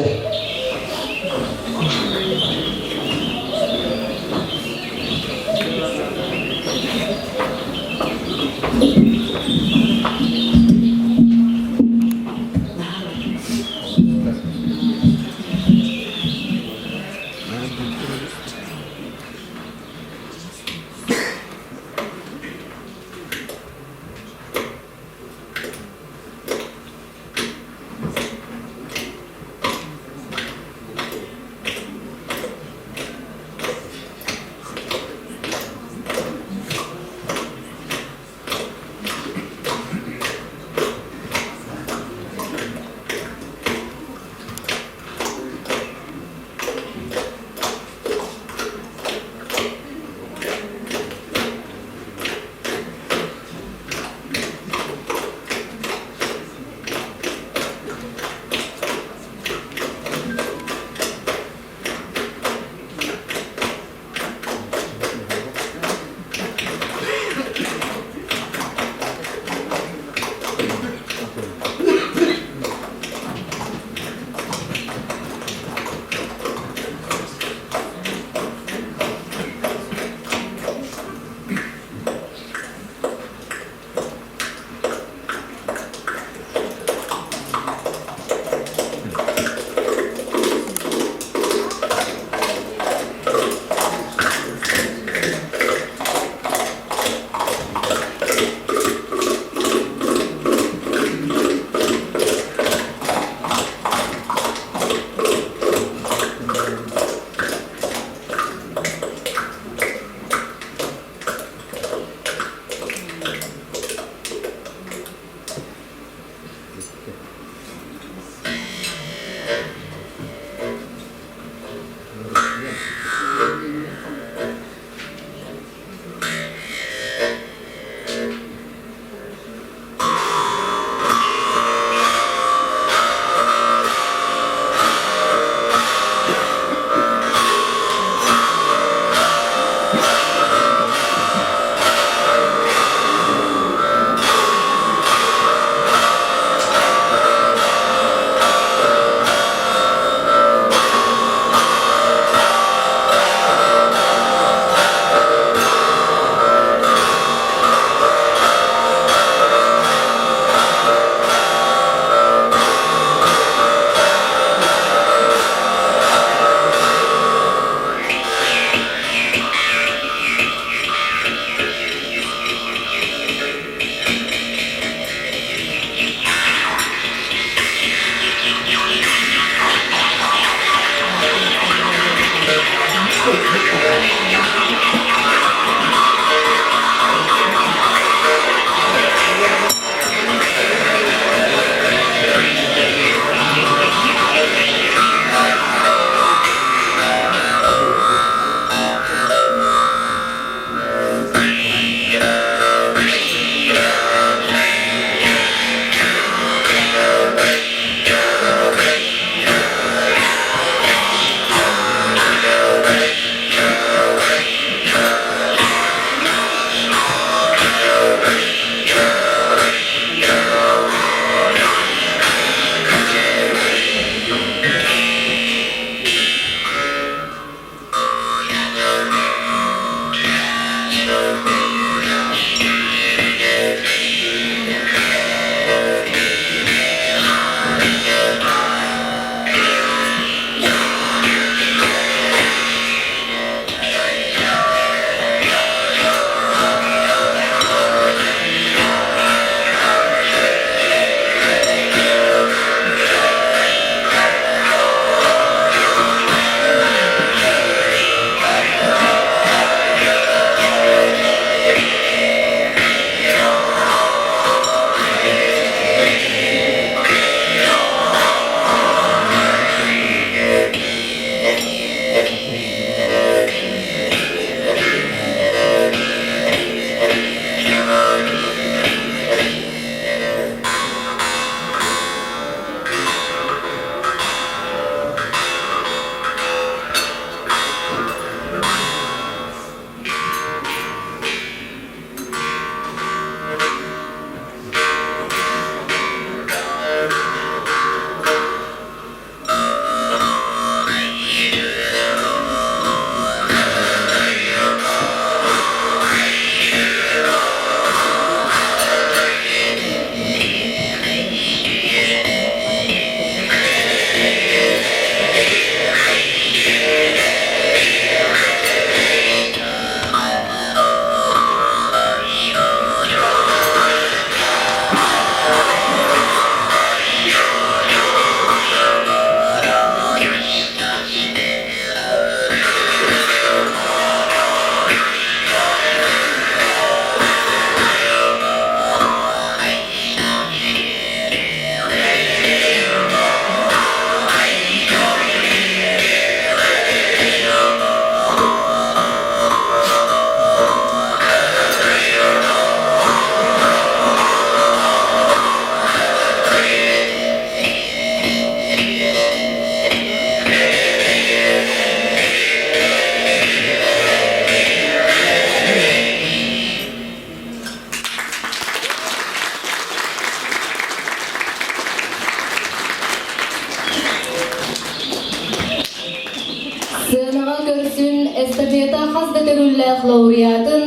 Сыанаҕа көрсүн эстафета хас да төгүллээх лауреатын,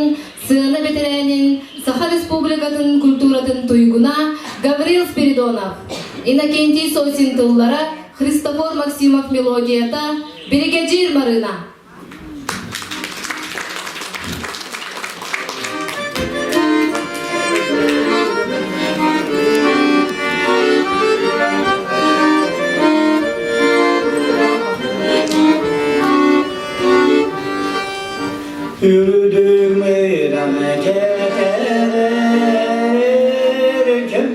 сыана бэтэрээнин, Саха Республикатын культуратын туйгуна Гаврил Спиридонов, Иннокентий Сосин тыллара, Христофор Максимов мелодията, Биригэдьиир Марына. Yürüdüm memlekete Kim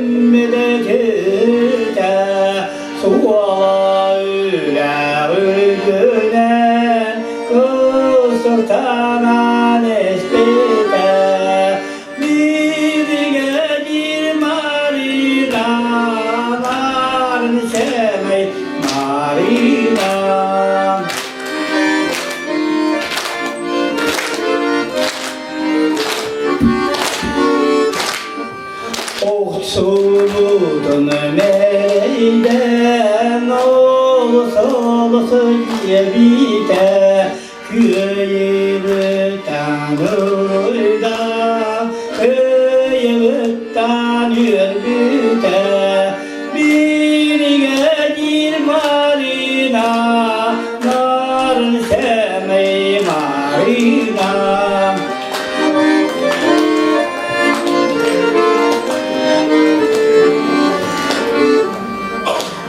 Суола үрдүнэн кустуктанан испитэ биригэдьиир Марина нарын сэмэй Марина. Охсубутун мэрэйдэн олус олус диэбитэ Күөйүбүттэн уруйдан Кыайыбыттан үөрбүтэ Биригэдьиир Марина Нарын сэмэй Марина.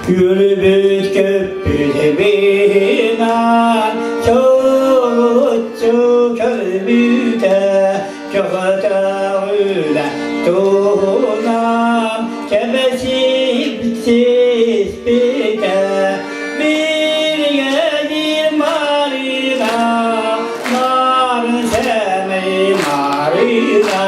Күрбүт көппүт бинан чолуччу. көрбүтэ Көҕөтөҕүлэ туһунан кэбэсиспитэ Биригэдьиир Марина, нарын сэмэй Марина.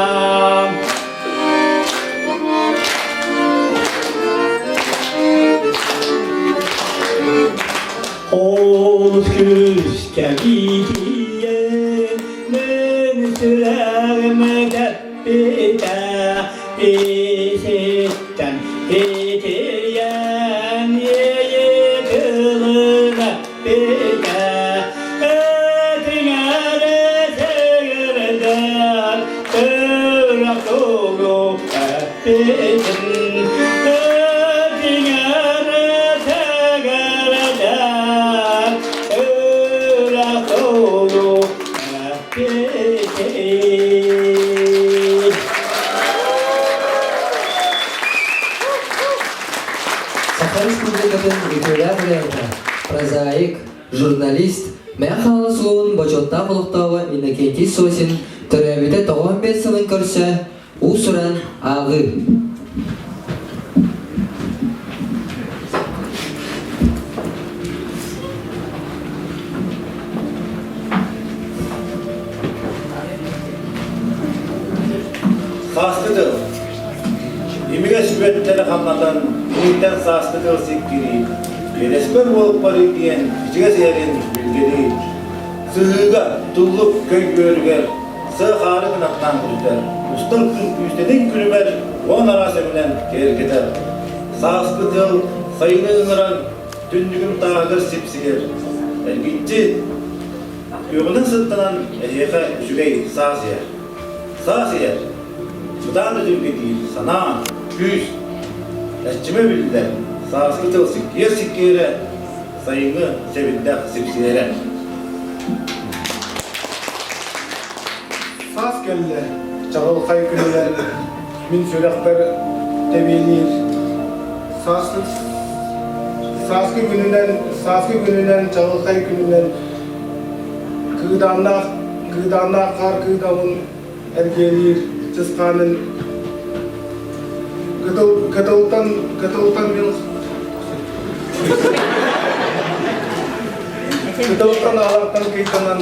Олус күүскэ биитиэн мин сүрэҕим тэппитэ иситтэн итийэн иэйи тылын эппитэ этиҥэри сэгэрдэр сүрэх тугу эппитин этиҥэри сэгэрдэр сүрэх тугу эппитин. Саха Республикатын үтүөлээх үлэһитэ, прозаик, журналист, Мэҥэ Хаҥалас улууһун бочуоттаах олохтооҕо Иннокентий Сосин төрөөбүтэ 95 сылын көрсө уус-уран ааҕыы. Сааскы тыл. Имигэс үөттэри хамнатан, иһиттэн сааскы тыл сиккирии, биэрэспэр буолуппар диэн ичигэс иһэрин билгэлии. Сыһыыга, туллук көйгүөрүгэр, сыа хаары кынаттаан көтүтэр, устар күн күүстэтин күлүмэр уон араас өҥүнэн киэргэтэр. Сааскы тыал сайыны ыҥыран, түннүгүм тааһыгар сипсигэр. Эргиччи күөҕүнэн сыттанан эһиэхэ үчүгэй саас иһэр. Саас иһэр. Бытаан өтүргэтиир санаа, күүс. Эрчимэ биллэр, сааскы тыл сиккиэр-сиккиэрэ, сайыҥҥы сэбирдэх сипсиэрэ. Саас кэллэ, чаҕылхай күнүнэн мин сүрэхпэр тэбиэлиир. Сааскы, сааскы күнүнэн, сааскы күнүнэн, чаҕылхай күнүнэн кыыдааннаах, кыыдааннаах хаар кыыдамын эргиэлиир чысхаанын кытыл, кытылтан, кытылтан мин кытылтан аалартан кыйтанан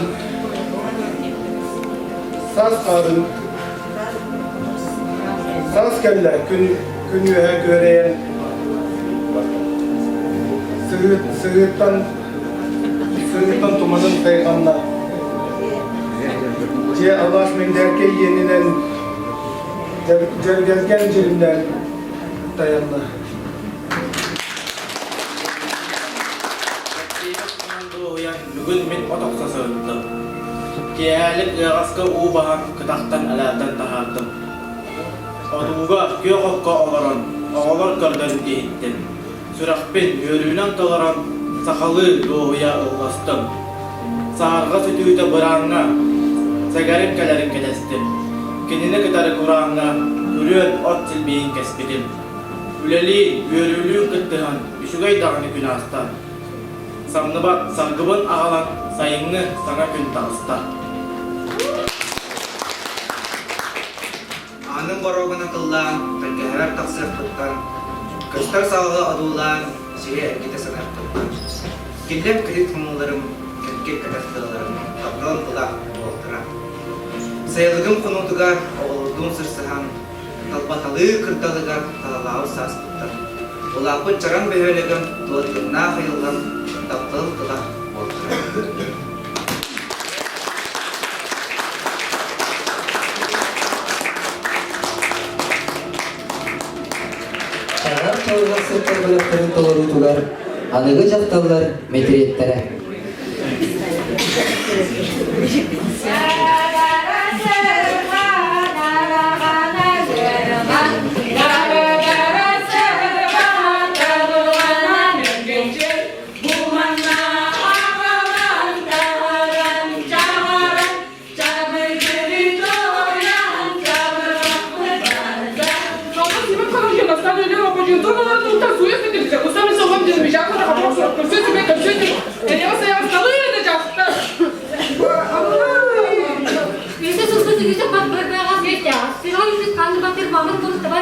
саас хаарын саас кэллэ күн күн үөһэ күөрэйэн сыһыыттан сыһыыттан туманын хайҕанна дьиэ алаас мэндээркэй иэнинэн дьэргэлгэн дьиримнээн тайанна. Дуоһуйан бүгүн мин от охсо сырыттым. Киэһээлик ыаҕаска уу баһан кытахтан элээрдэн таһаардым. Отууга күөх окко олорон оҕолор көрдөрүн иһиттим. Сүрэхпин үөрүүнэн толорон сахалыы дуоһуйа ылластым. Саһарҕа сүтүүтэ бырааҥҥа сэгэрим кэлэрин кэтэстим. Кинини кытары курааҥҥа күрүөн от силбиһин кэспитим. Үлэлии, үөрүүлүүн кыттыһан үчүгэй даҕаны күн ааста. Самныбат саргыбын аҕалан сайыҥҥы саҥа күн таҕыста. Ааным боруогунан тыллаан, тэлгэһэбэр тахсыахпыттан, көстөр саҕаҕы одуулаан, сири эргитэ саныахпыттан. Киллэм кэтит хомууларым, кэлгил кэтэх тыаларым, тапталым тыла буолтара. Сайылыгым хонуутугар оҕолордуун сырсыһан, талбаталыы кырдалыгар талалаабыт сааспыттан, улааппыт чараҥ бөһүөлэгим тула тыыннаах айыллан, тапталым тыла буолтара. Таҥар чаллах сылтан бөлөхтөрүн толоруутугар аныгы дьахталлар мэтириэттэрэ.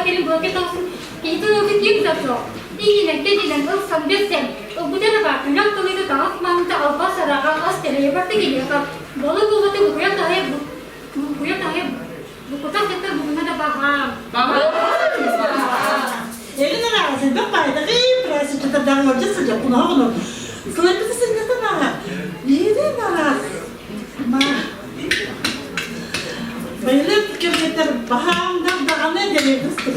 кэлин былакы таҕысын киһитин ылбыт ким да суох. Иһинэн, кэннинэн ылсан билсэн, ылбыта эрэ баар, күлэх тылыыта таҥас маҥыта албас араҕа ас тэрэйэ барда киниэхэ балык уоҕата букуйа таһыйа букуйа таһыйа букутах кытта бугуна да баһаам. Элин араас элбэх баайдаҕы прасечетардаҕы ыалдьыт сылдьар кунаһа оҕону сылайбыты сынньатан ааһа биирин араас ма Байылыт кэргэттэр баһаамдар даҕаны дэриэбистик.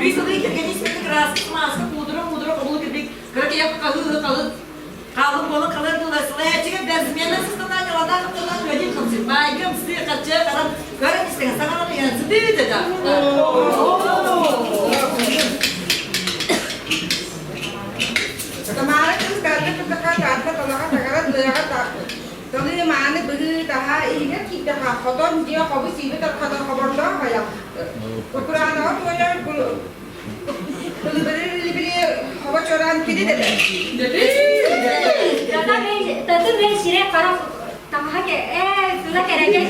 Үс сылы кэргэни сиргэ кырааска мааска куудура муудура хобулу кирбик кыра киһи хаһыы халы хаалым буолан халар була сылаяччыга бэрсмена сыстана ньалана хаптана үлэлин хамсык маайгам сыы хачча харан көрөн истэҥ саҥаран иһэн сытыы да Тамара кыыс дарга тутаха тарда талаҕа тагара тыаҕа талыы мааны быһыы таһаа иһигэр киирдэхэ хотон дьиэ хобу сииби тархатар хобордоох айах Куранаҕа туойар Ылыбыры-ылыбыры хобо чораан кини дэтэ. Таты мен сире харах таҥаһа ээ тыла кэрэкэй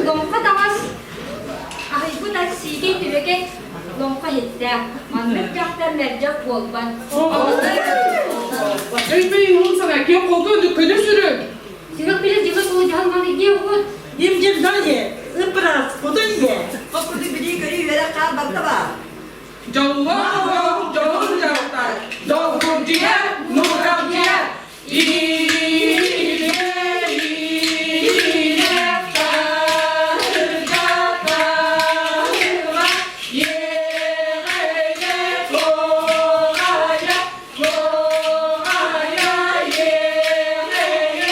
лоҥхо таҥас аһыйбыт ас сиикэй түбэкэй лоҥхо иһиттээх маннык дьахтар мэлдьэх буолбат. Өйбөй уһун сана киэҥ холку көнө сүрүн. Сүрүк биле дьылы кулу дьаһал маны дии угут. Им дьин е, ып-ыраас, кутун е. Хоппуту билии көрүү үөрэх хаал барда баар. Дьоллоох дьолун дьахтар, долгурдьуйа, нууралдьыйа, иилэ, иилэ, таһырдьа, таһырла, иэҕэйэ, туоҕайа, туоҕайа, иэҕэйэ,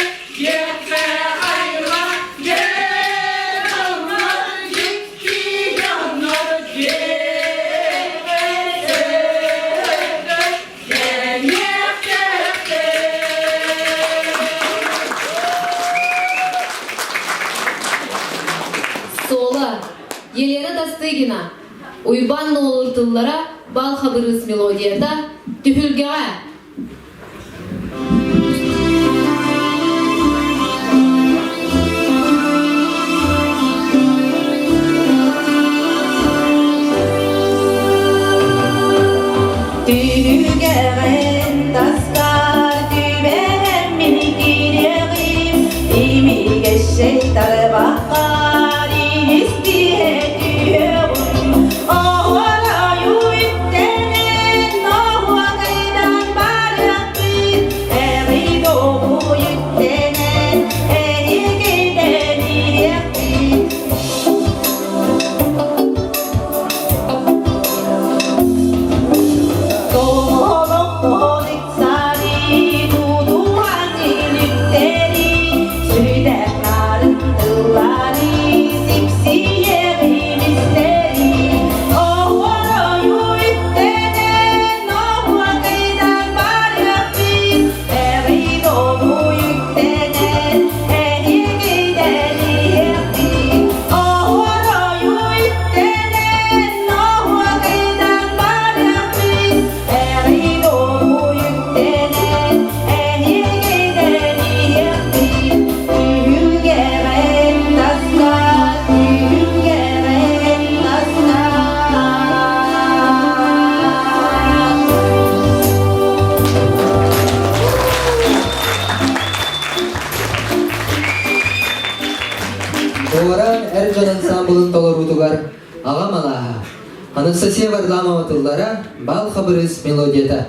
иэххэ айла, дьэ Суола Елена Тастыгина, Уйбаан Нуолур тыллара, Бал Хабырыыс мелодията, Түһүлгэҕэ! Түгэҕин таска түбэһэммин киириэҕим, имигэшэй тарбаххар иистиһэ түһүөҕүм. Оһуорайу үктэнэн, оһуокайдан барыахпыт, эҕи-доҕу үктэнэн, эһигинэн иһиэхпит. Дуораан эр дьон ансаамбылын толоруутугар Аҕам алааһа Анастасия Варламова тыллара Бал Хабырыыс мелодията.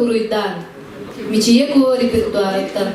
уруйдаан. Мичийэ Куо репертуарыттан.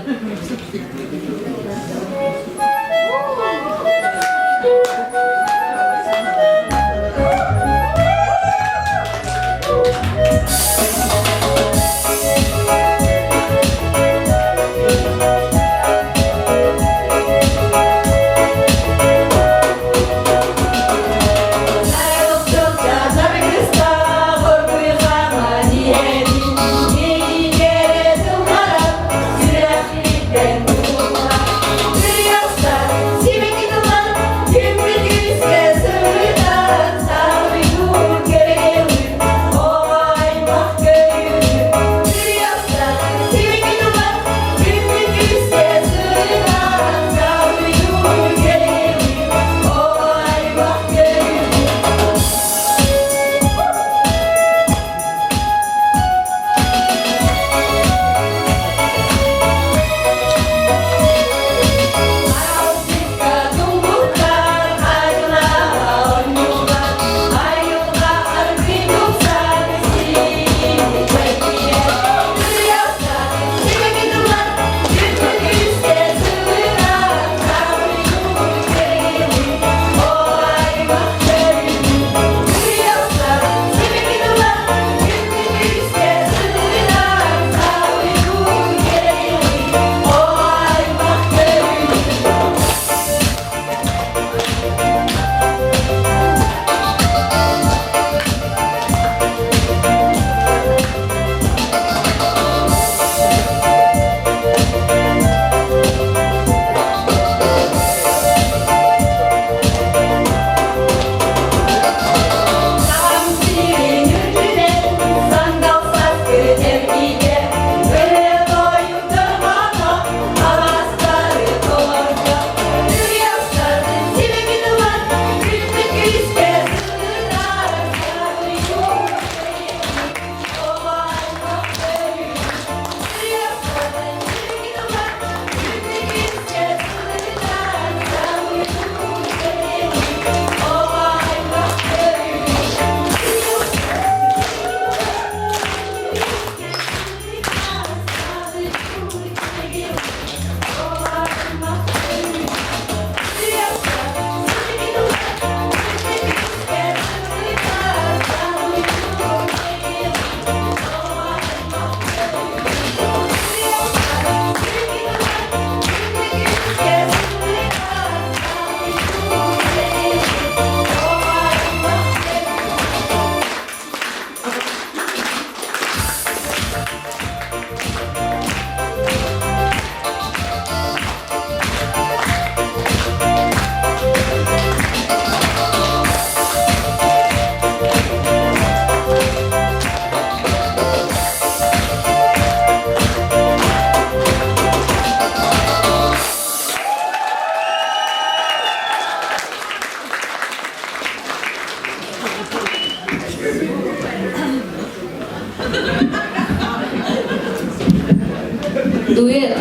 Дуэт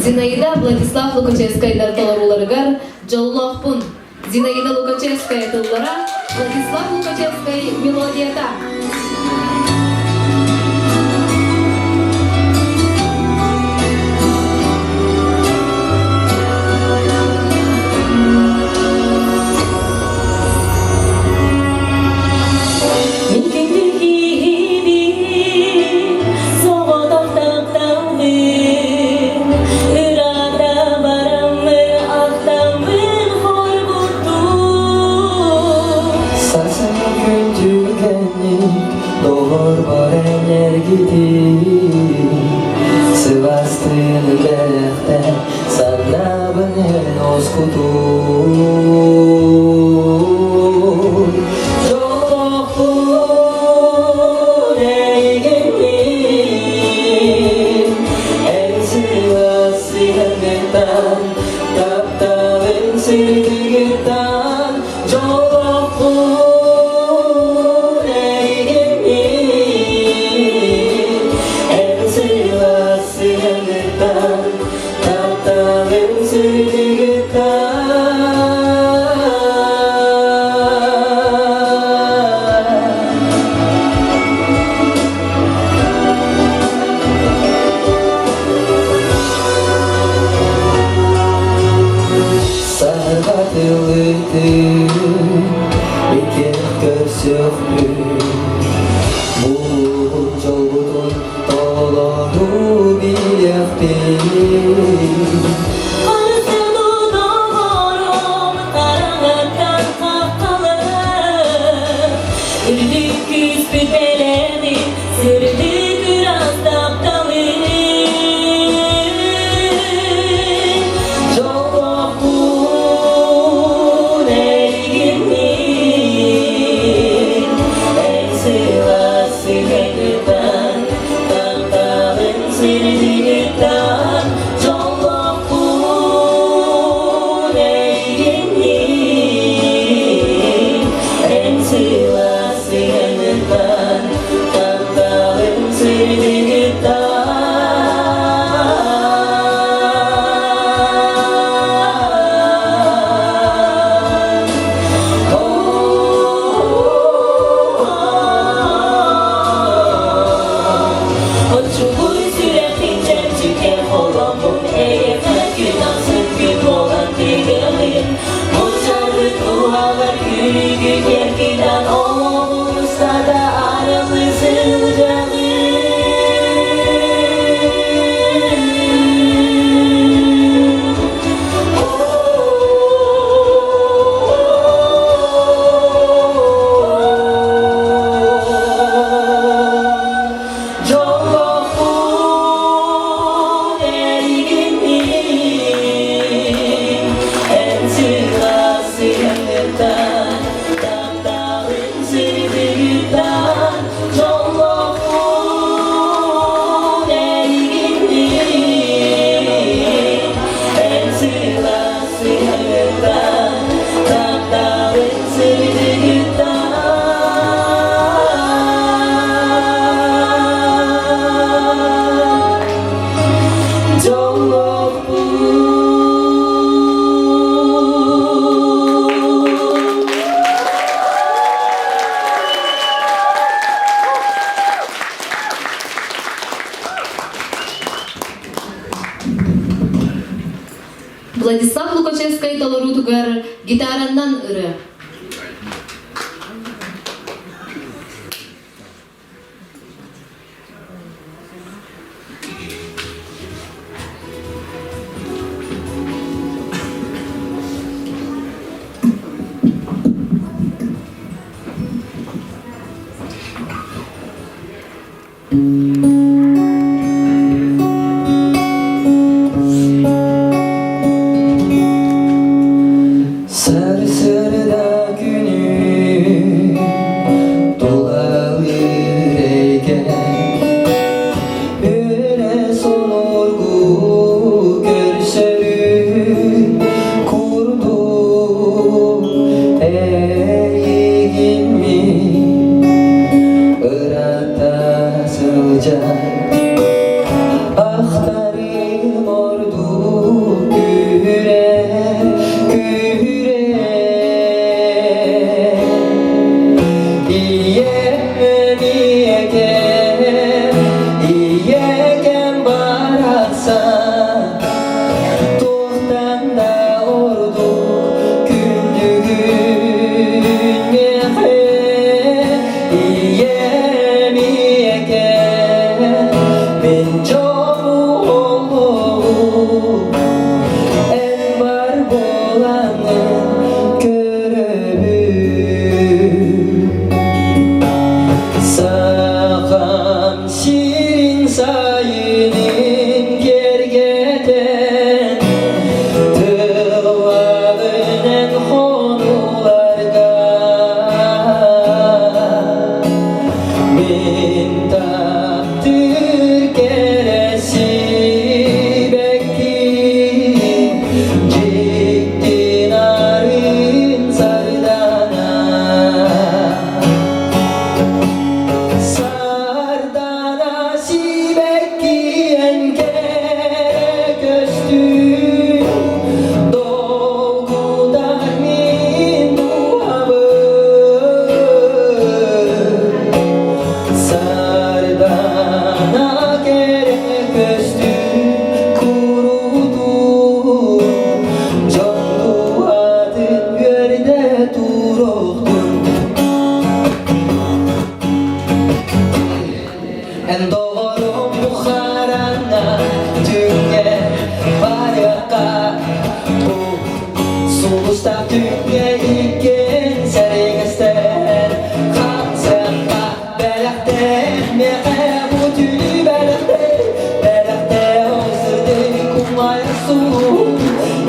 Зинаида Владислав Лукачевскайдар толорууларыгар «Дьоллоохпун» Зинаида Лукачевская тыллара, Владислав Лукачевскай мелодията. Сарсыҥҥы күн түргэнник доҕорбор энергитин Сылаастыын бэлэхтэн санаабын эн оскутун Дьоллоохпун эйигинниин эн сылаас сыһыаҥҥыттан тапталын сырдыгыттан Дьоллоохпун эйигинниин эн сылаас сыһыаҥҥыттан тапталын сырдыгыттан. Владислав Лукачевскай толоруутугар гитараннан ырыа. Сарсыарда күнү тулалыыр эйгэ Өрө сонургу көрсөрүн курдук эйигин мин ырата сылдьан Ахтарым ордук күүрэ, күүрэ. Ийэм ийэкэм, ийэкэм барахсан, туохтан да ордук күндүгүн миэхэ. Ийэм ийэкэм, мин дьолум эн бар буолаҥҥын көрөбүн. Сахам сирин сайынын кэргэтэн, тылларынан хонуларга Мин таптыыр кэрэ сибэкки, дьикти нарын сардана. Сардана сибэкки эн кэрэ көстүү, долгутар мин дууһабын. Сардана кэрэ көстүү курутун, дьон дууһатын үөрдэ туруохтун. Эн доҕорум бухаранна түҥҥэ барыахха бу сулустаах түҥҥэ иккиэн сэриҥэстэн хамсыахха бэлэхтээ миэхэ бу түүнү бэлэхтээ бэлэхтээ ол сырдык кумайар сулуһу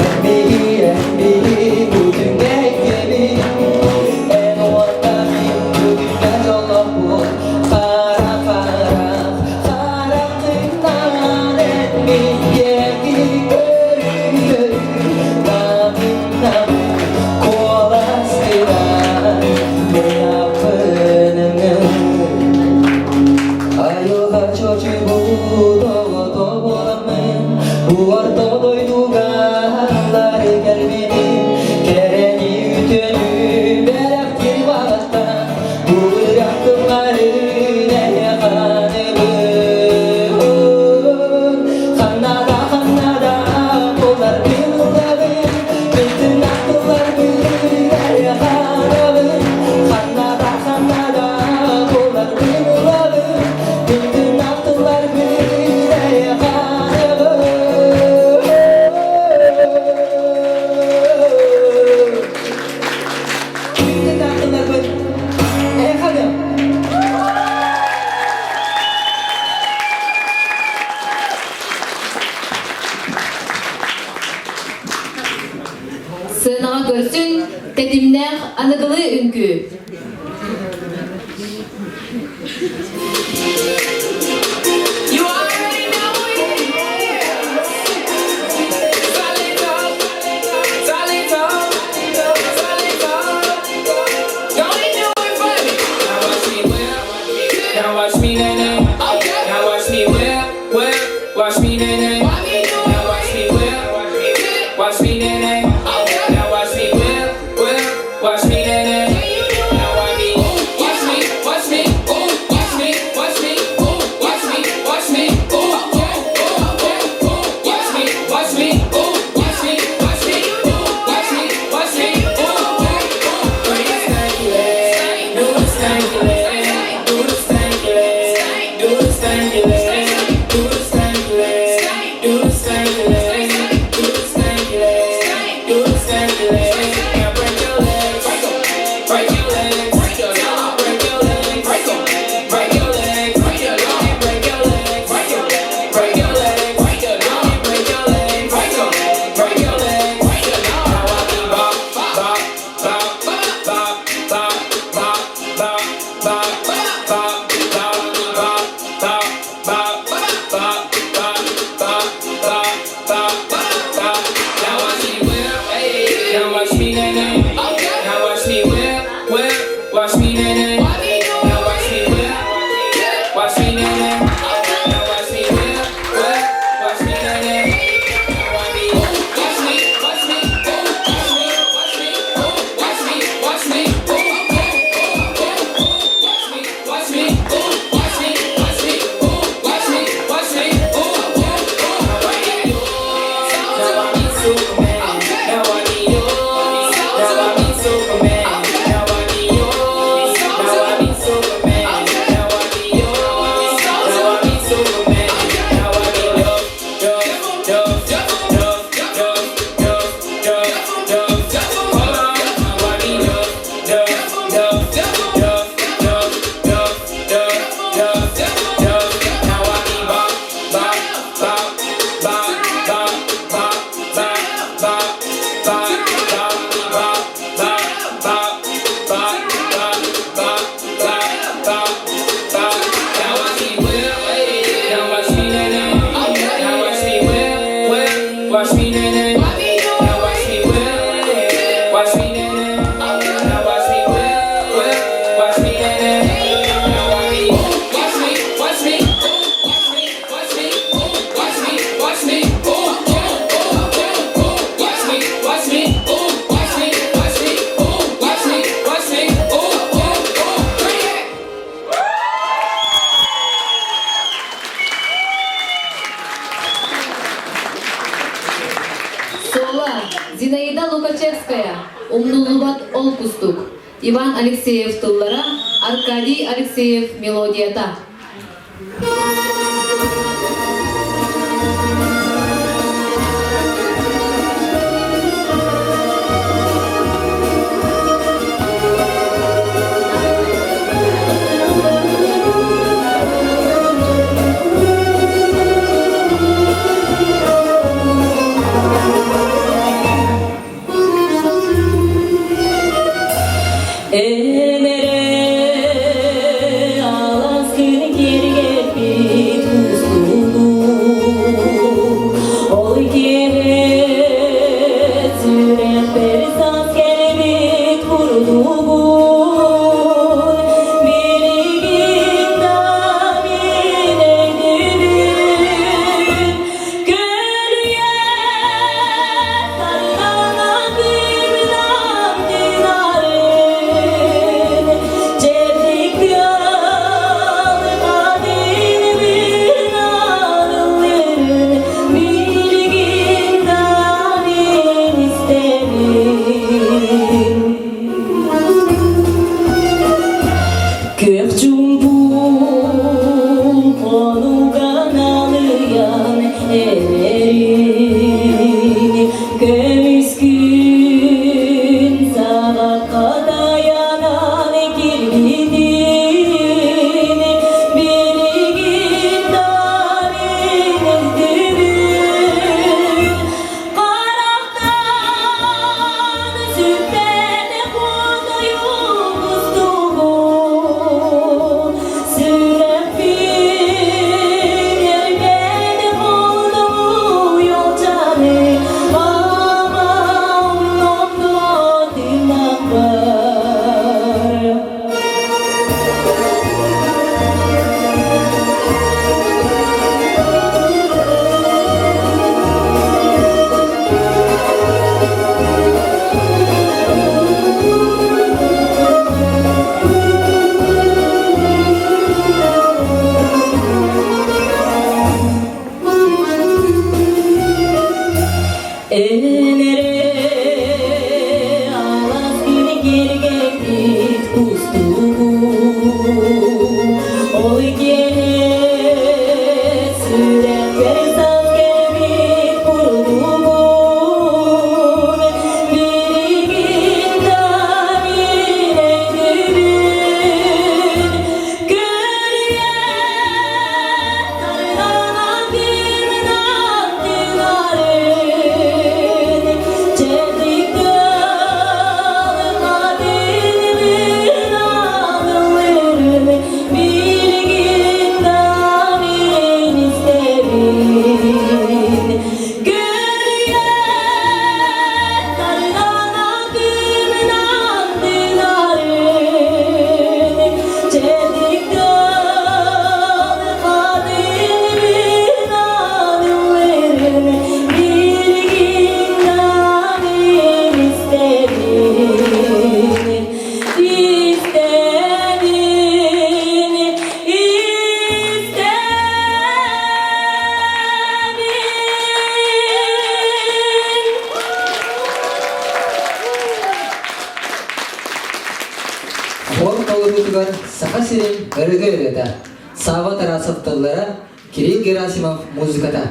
эн биһи эн биһи бу түҥҥэ иккиэбит эн уонна мин бу күҥҥэ дьоллоохпут хара хара хараххынан эн мин диэки көрү намын намын куоластыгар мен аппыныңын айылҕа чочуйбут оҕото буоламмын бу орто дойдуга аллары кэлбитим кэрэни үтүөнү бэлэхтиир баҕаттан бу ырыахтыммарын эйэханыбын ханна да ханна да буоларбын ыллабын бүтүн аттыларбын эйэханабын ханна да ханна да буоларбын ыллабын бүтүн аттыларбын эйэханабын Бүтүн аттыларбын эйэханабын Сыанаҕа көрсүн, тэтимнээх аныгылыы үҥкүү. You already know we here. Solid solid solid Go and do it for me. Now watch me whip. Now watch me nay nay. Okay. Now watch me whip, whip. Watch me nay nay. Now watch me whip. Watch me nay nay. Okay. Now watch me whip, whip. Watch me nay nay. stanky leg, do the stanky leg, do the stanky leg, do the stanky leg, do the stanky leg. Now break your legs, break your legs, break your legs, break your legs, break your legs, break your legs, break your legs, break your legs, break your legs, break your legs, break your legs, break your legs, break your legs, break your legs, break your legs. Now I be bop, bop, bop, bop, bop, bop, bop, bop, bop, bop, bop, bop, bop, bop, bop, bop, bop, bop, bop, bop. Now watch me whip, ayy. Now watch me nae nae. Now watch me whip, whip. Watch me nae nae. Now watch me whip, watch me nae nae. Now watch me whip, whip. Watch me nae nae. Now I be watch me, watch me, ooh, watch me, watch me, ooh, watch me, watch me, ooh, ooh, ooh, ooh, ooh, watch me, watch me, ooh, watch me, watch me, ooh, watch me, watch me, ooh, ooh, ooh. Now I be Superman. Now I be you. Now I be Superman. Now I be you. Now I be Superman. Now I be you. Now I be Superman. Now I be love, love, love, love, love, love, love, love. Hold on. Now I be love, love, love, love, love, love, love, love, love. Now I be bop, bop, bop, bop, bop, bop, bop, bop, bop, bop, bop, bop, bop, bop, bop, bop, bop, bop, bop. Now watch me whip, now watch me nae nae. Now watch me whip, whip, watch me nae nae. Now watch me whip, watch me nae nae. Now watch me whip, whip, watch me nae nae. Now I be watch me, watch me, watch me, watch me, watch me, watch me, ooh, ooh, ooh, ooh, ooh, watch me, watch me, ooh, watch me, watch me, ooh, watch me, watch me, ooh, ooh, ooh, bring it. Соло Зинаида Лукачевская, Умнуллубат ол кустук. Иван Алексеев тыллара, Аркадий Алексеев мелодията. Эн эрэ алаас күн Өрөгөй ырыата. Сава Тарасов тыллара, Кирилл Герасимов музыката.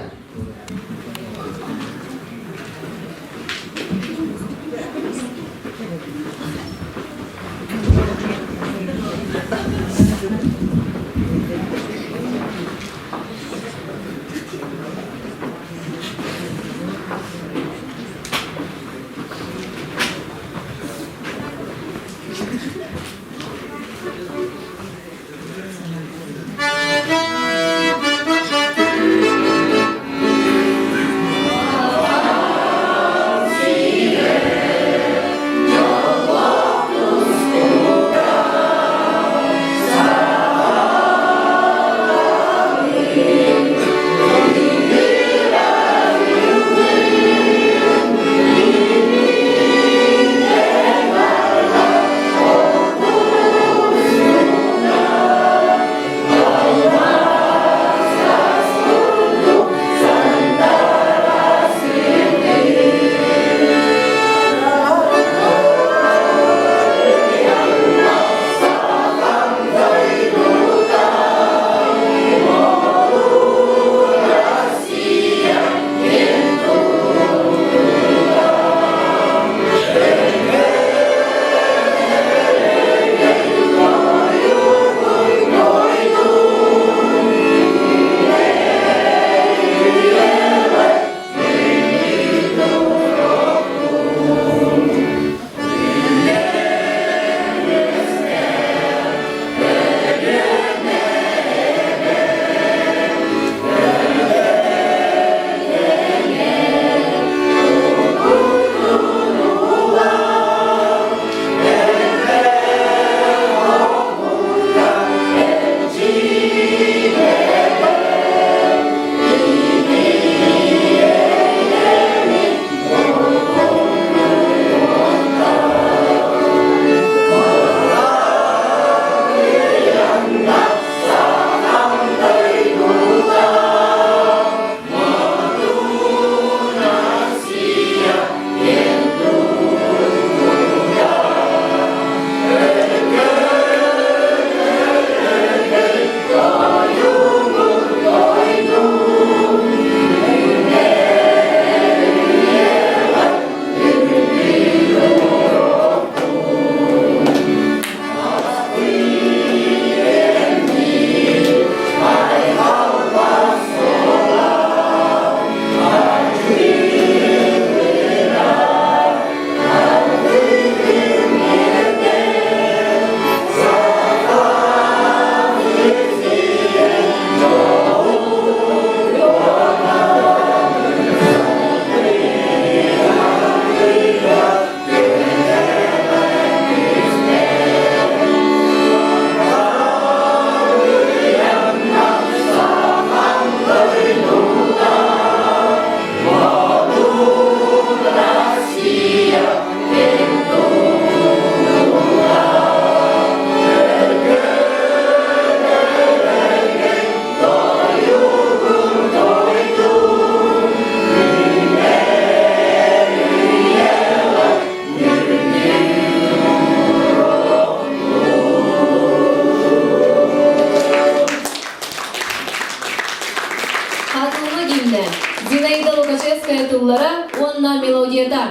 Хатылма гимнэ Зинаида Лукашевская тыллара уонна мелодията.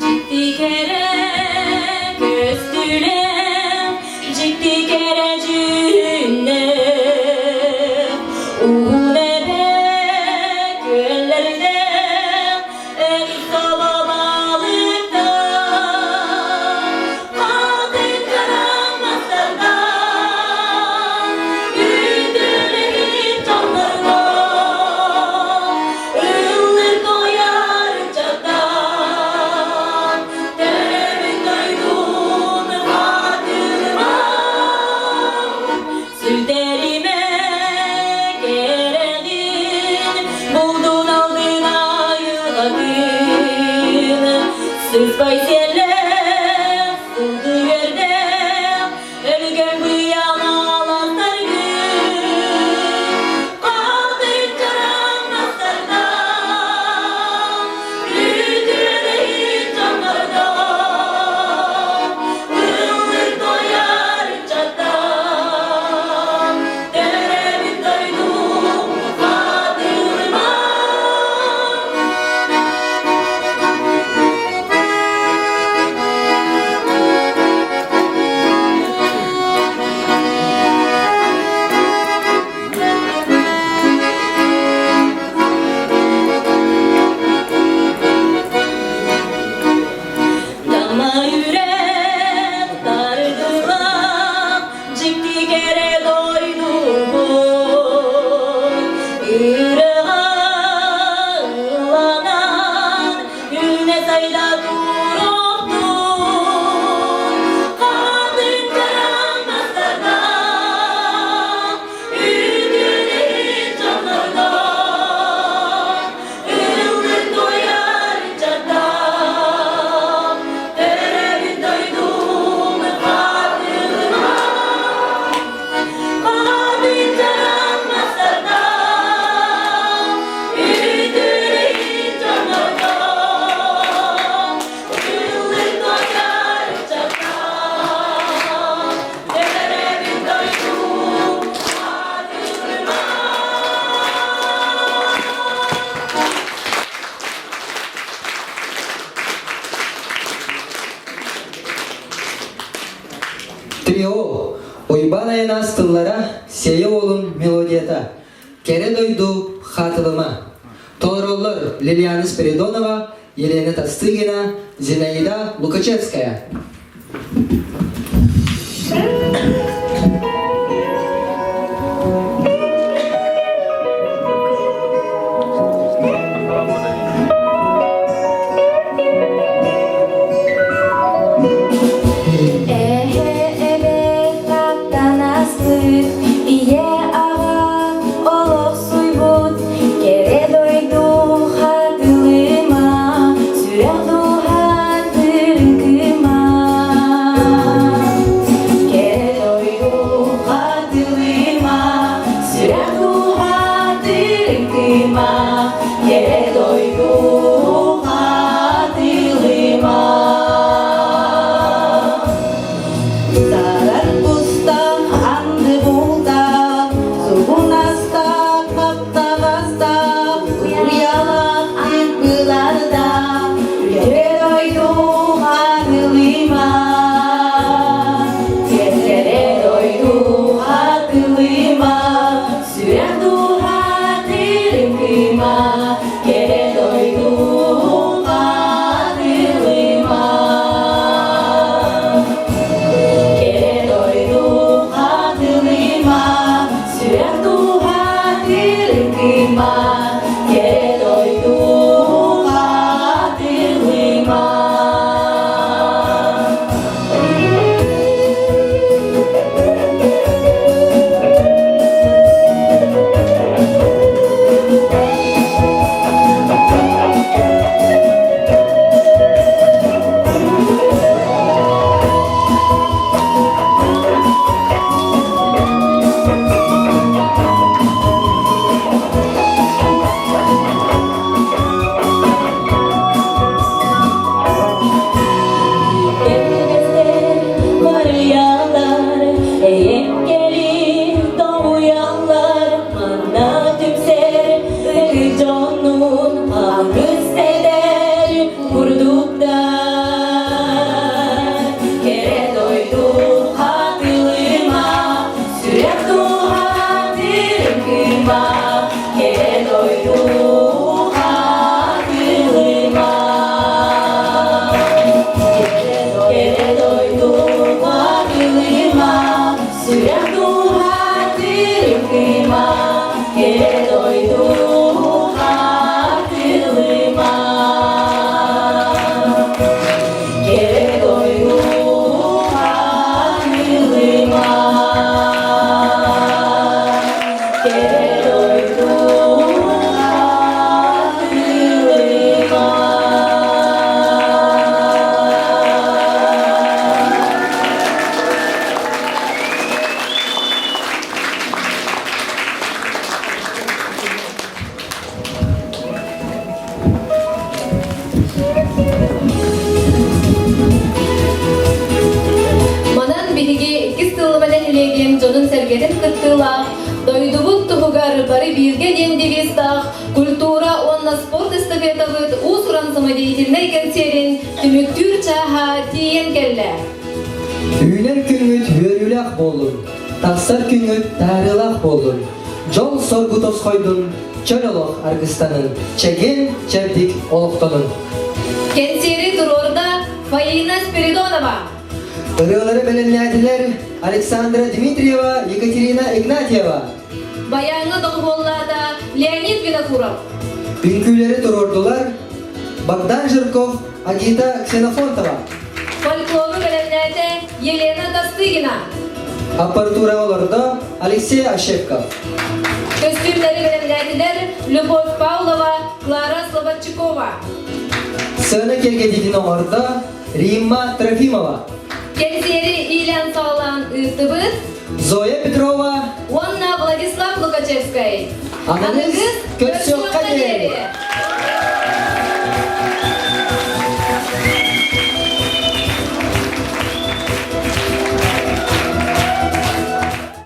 Дьикти кэрэ көстүүлээх, дьикти кэрэ дьүһүннээх, уһун эбэ күөллэрдээх, эн солобалыктаах, хатыҥ хараҥастардаах, үтүөлэһит дьоннордоох, Ыллыр тояр чатан, Төрөбүт дойдун хаатылма. Трио Уйбаан Айанаас тыллара, Сиэйэ уолун мелодията, Кэрэ дойду хаатылыма. Толороллор Лилиана Спиридонова, Елена Тастыгина, Зинаида Лукачевская. Эһэ эбэ таптан ааспыт, ийэ аҕа олохсуйбут, кэрэ дойду хатылыма, сүрэх дууһатын кыма. Кэрэ дойду хатылыма, сүрэх дууһатын кыма, кэрэ дойду хатылыма. Сарар кустан анды булда, сугунаста, хаптаҕаста, уйалаах тыыппыларда, кэрэ дойду хатылыма. Кэрэ дойду хатылыма, сүрэх дууһатын кыма, кэрэ дойду хатылыма. Кэрэ дойду хатылыма, сүрэх дууһатын кыма, кэрэ дойду хатылыма. Кэлбэстэр барыйаллар, эйэккэли тоһуйаллар, манна түмсэр ытык дьоннуун алгыс этэр курдуктар. Кэрэ дойду хатылыма, сүрэх дууһатын кыыма, кэрэ дойду хатылыма. Кэрэ дойду хатылыма, сүрэх дууһатын кыыма, кэрэ дойду хатылыма. Кэрэ дойду хатылыма. Кэрэ дойду хатылыма. Манан биһиги иккис тыллыма нэһилиэгин дьонун-сэргэтин кыттыылаах дойдубут туһугар бары бииргэ диэн девизтаах культура уонна спорт эстафетабыт уус-уран самодеятельнай кэнсиэрин түмүктүүр чааһа тиийэн кэллэ. Үүнэр күҥҥүт үөрүүлээх буоллун, тахсар күҥҥүт таарыылаах буоллун, дьол-соргу тосхойдун, чөл олох аргыстанын, чэгиэн чэбдик олохтонун. Кэнсиэри туруорда Фаина Спиридонова. Ырыалары бэлэмнээтилэр Александра Дмитриева, Екатерина Игнатьева. Баяҥҥа доҕуһуоллаата Леонид Винокуров. Үҥкүүлэри туруордулар Богдан Жирков, Агита Ксенофонтова. Фольклору бэлэмнээтэ Елена Тастыгина. Аппаратура олордо Алексей Ощепков. Көстүүмнэри бэлэмнээтилэр Любовь Павлова, Клара Слободчикова. Сцена киэргэтиитин оҥордо Римма Трофимова. Кэнсиэри иилээн саҕалаан ыыттыбыт Зоя Петрова уонна Владислав Лукачевскай. Аныгыс көрсүөххэ диэри!